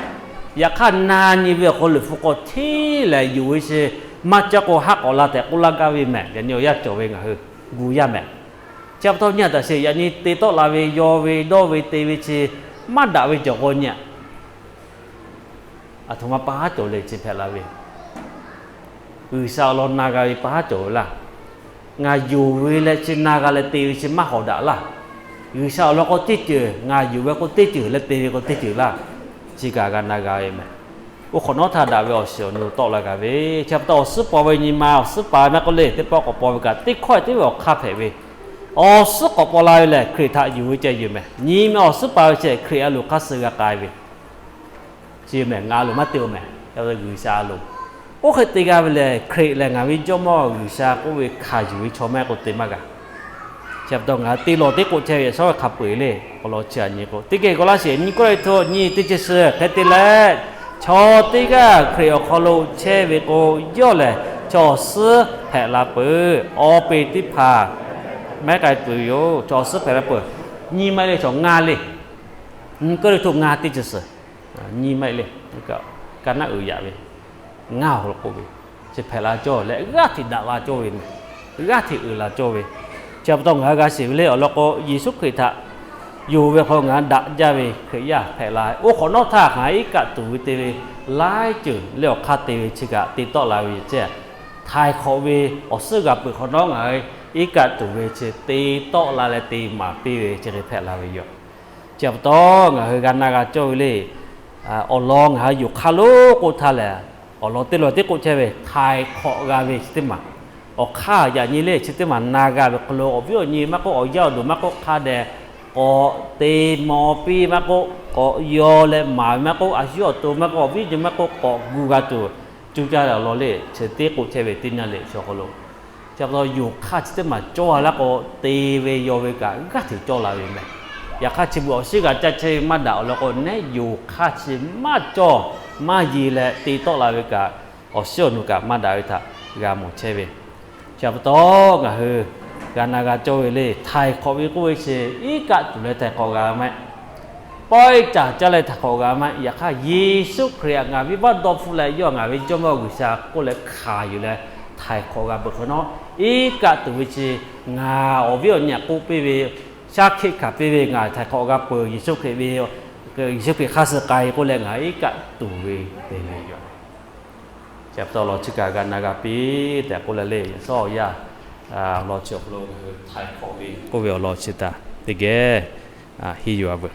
Yaꞈ hk'aˇ na nyi ve awˬ hk'aw lo hpu k'awꞈ hteˇ lehˬ, yonˍ ve chi maˇ cawˇ k'o haˆ k'awꞈ la tehꞈ k'oˆ laˇ gaˇ ve mehˍ. Yaꞈ nyi awˬ yanˇ cawˬ ve ngaˬ hui gu yaˇ mehˍ. Chi pa taw nyi aꞈ taꞈ sheˍ, yaꞈ nyi te tawˆ la ve, yaw ve, dawˇ ve, te ve chi maˇ daꞈ ve cawˬ k'o nyi aꞈ, aˬ htoꞈ ma pa haˉ cawˬ le chi hpehꞈ la ve. G'uiˬsha awˬ lawn na g'a ve pa haˉ cawˬ ve laˇ. Ngaˬ yonˍ ve leh chi na g'a leh te ve chi maˇ hawˍ daꞈ laˇ. G'uiˬsha awˬ lawn k'o teˇ ceuˬ, ngaˬ yonˍ ve k'o teˇ ceuˬ leh te ve k'o teˇ ceuˬ laˇ. Chi kaꞈ g'a na g'a ve mehˍ. Oˇ hk'awꞈ nawˉ htaˇ daꞈ ve awˬ shiˍ awˬ nu tawˆ la g'a ve, chi pa taw awˬ suhˉ paw ve nyi ma awˬ suhˉ paˍ maˇ k'oˆ le, teˇ pawˆ k'awꞈ paw ve kaꞈ teˇ hkawˇ teˇ ve awˬ hk'aˇ hpehꞈ ve, awˬ suhˉ k'awꞈ paw la ve lehˬ Hkriꞈ htaꞈ yuˬ ve ceh yoˬ mehˬ. Nyi ma awˬ suhˉ paˍ ve ceh Hkriꞈ a loˍ hk'aˇ suh g'a k'ai ve, chi mehˬ ngaˬ a loˍ maˇ te-o mehˬ. G'uiˬsha a loˍ. Oˇ hk'e te g'a ve lehˬ Hkriꞈ lehˬ ngaˬ ve Jawˇmawˇ G'uiˬsha k'oˆ ve hkanˍ yuˬ ve chaw maˇ heˆ k'o te maˇ g'a. Chi pa taw ngaˬ hui te lawˬ teˇ k'oˆ chehˇ ve yaꞈ shawˉ ve hk'a peu-eˬ le, awˬ lawn chi aꞈ nyi k'o, teˇ geh k'o laˇ sheˍ, nyi Kawˇrenˍhtuˆ nyiˇ teˇ chi suhˍ hk'e te leh, chaw teˇ g'aˇ Hkriꞈ awˬ hk'aw lo chehˇ ve k'o, yawˇ lehˬ chaw awˬ suhˉ hpehꞈ la peuˬ. Awˬ peˍ teˇ hpaˍ mehˉ k'ai tuˬ yoˬ. Chaw awˬ suhˉ hpehꞈ la peuˬ. Nyiˇ maˇ heˆ le, chaw ngaˇ le. Nyi Kawˇrenˍhtuˆ ngaˇ teˇ chi suhˍ, nyiˇ maˇ heˆ le. Ka naˉ uiˍ yaꞈ ve ngaˇ awˬ hk'aw lo k'oˆ ve, chi hpehꞈ la cawˇ leh g'aˇ hteꞈ daꞈ la cawˇ ve, g'aˇ hteꞈ uiˍ la cawˇ ve. Chi pa taw ngaˬ hui g'a shiˍ ve le awˬ lawn k'o, Yeˍsuˆ Hkriꞈ htaꞈ yonˍ ve hk'aw ngaˬ hui daꞈ jaˇ ve Hkriꞈ yaˇ hpehꞈ la ve, oˇ hk'awꞈ nawˉ htaˇ ngaˬ hui iˉ kaˆ tuˬ ve te ve laiˉ ceuˬ leh awˬ hk'aˇ te ve chi kaꞈ te tawˆ la ve yoˬ ceˇ. Htaiˍ hk'awꞈ ve awˬ suhˉ g'a peuˬ hk'awꞈ nawˉ ngaˬ hui iˉ kaˆ tuˬ ve chi te tawˆ la leh te maˍ piˇ ve chi hk'e hpehꞈ la ve yoˬ. Chi pa taw ngaˬ hui g'a na g'a cawˇ ve le. Awˬ lawn ngaˬ hui yonˍ hk'aˇ lonˉ k'oˆ htaˇ lehˬ, awˬ lawn teˇ lawn teˇ k'oˆ chehˇ ve htaiˍ hk'awꞈ g'a ve chi teˇ maˬ, awˬ hk'aˇ yaꞈ nyi le chi teˇ maˬ na g'a ve hk'aw lo awˬ viˉ awˬ nyi maˇ k'oˆ, awˬ yaˇ awˬ duˬ maˇ k'oˆ, hk'a dehꞈ k'awꞈ te maw piˇ maˇ k'oˆ, k'awꞈ yaw leh maˍ ve maˇ k'oˆ, a shu awˬ to maˇ k'oˆ, awˬ viˉ awˬ nyi maˇ k'oˆ, k'awꞈ gu g'a tuˬ cuˇ caˇ ve awˬ lawn le chi teˇ k'oˆ chehˇ ve teˇ nyi le chi awˬ hk'aw lo. Chi pa taw yonˍ hk'aˇ chi teˇ maˬ cawˇ a laˇ k'o, te ve yaw ve kaꞈ g'aˇ hteꞈ cawˇ la ve mehˬ. Yaꞈ hk'aˇ chi beuꞈ awˬ shiˉ g'a caˇ chehˇ ve maˇ daꞈ awˬ lawn k'o, neˉ yonˍ hk'aˇ chi maˇ cawˇ maˇ ye leh te tawˆ la ve kaꞈ, awˬ shiˉ awˬ nu kaꞈ maˇ daꞈ ve htaꞈ g'a mawˬ chehˇ ve. Chi pa taw ngaˬ hui g'a na g'a cawˇ ve le, htaiˍ hk'awꞈ ve k'oˆ ve chi iˉ kaˆ tuˬ leh htaiˍ hk'awꞈ g'a maˇ heˆ. Pawehˇ caˬ caˇ leh htaiˍ hk'awꞈ g'a maˇ heˆ. Yaꞈ hk'aˇ Yeˍsuˆ Hkriꞈ htaꞈ ngaˬ ve venˇbaˆ dawˇ hpfuhˆ leh yawˇ ngaˬ ve Jawˇmawˇ G'uiˬsha k'oˆ leh hkanˍ yuˬ leh htaiˍ hk'awꞈ g'a peuˬ hk'awꞈ nawˉ, iˉ kaˆ tuˬ ve chi ngaˬ awˬ viˉ awˬ nyi k'oˆ piˇ ve, shaˉ hkiˆ hkanˍ piˇ ve ngaˬ htaiˍ hk'awꞈ g'a peuˬ, Yeˍsuˆ Hkriꞈ ve, Yeˍsuˆ Hkriꞈ hk'aˇ suh k'ai k'oˆ leh ngaˬ iˉ kaˆ tuˬ ve te ve yoˬ. Chi pa taw awˬ lawn chi kaꞈ g'a na g'a piˇ tehꞈ k'oˆ leh le, yaꞈ shawˉ awˬ yaˇ awˬ lawn chi awˬ hk'aw lo ngaˬ hui htaiˍ hk'awꞈ ve k'oˆ ve awˬ lawn chi htaꞈ teˇ geh henˇ yuˬ a veuˬ.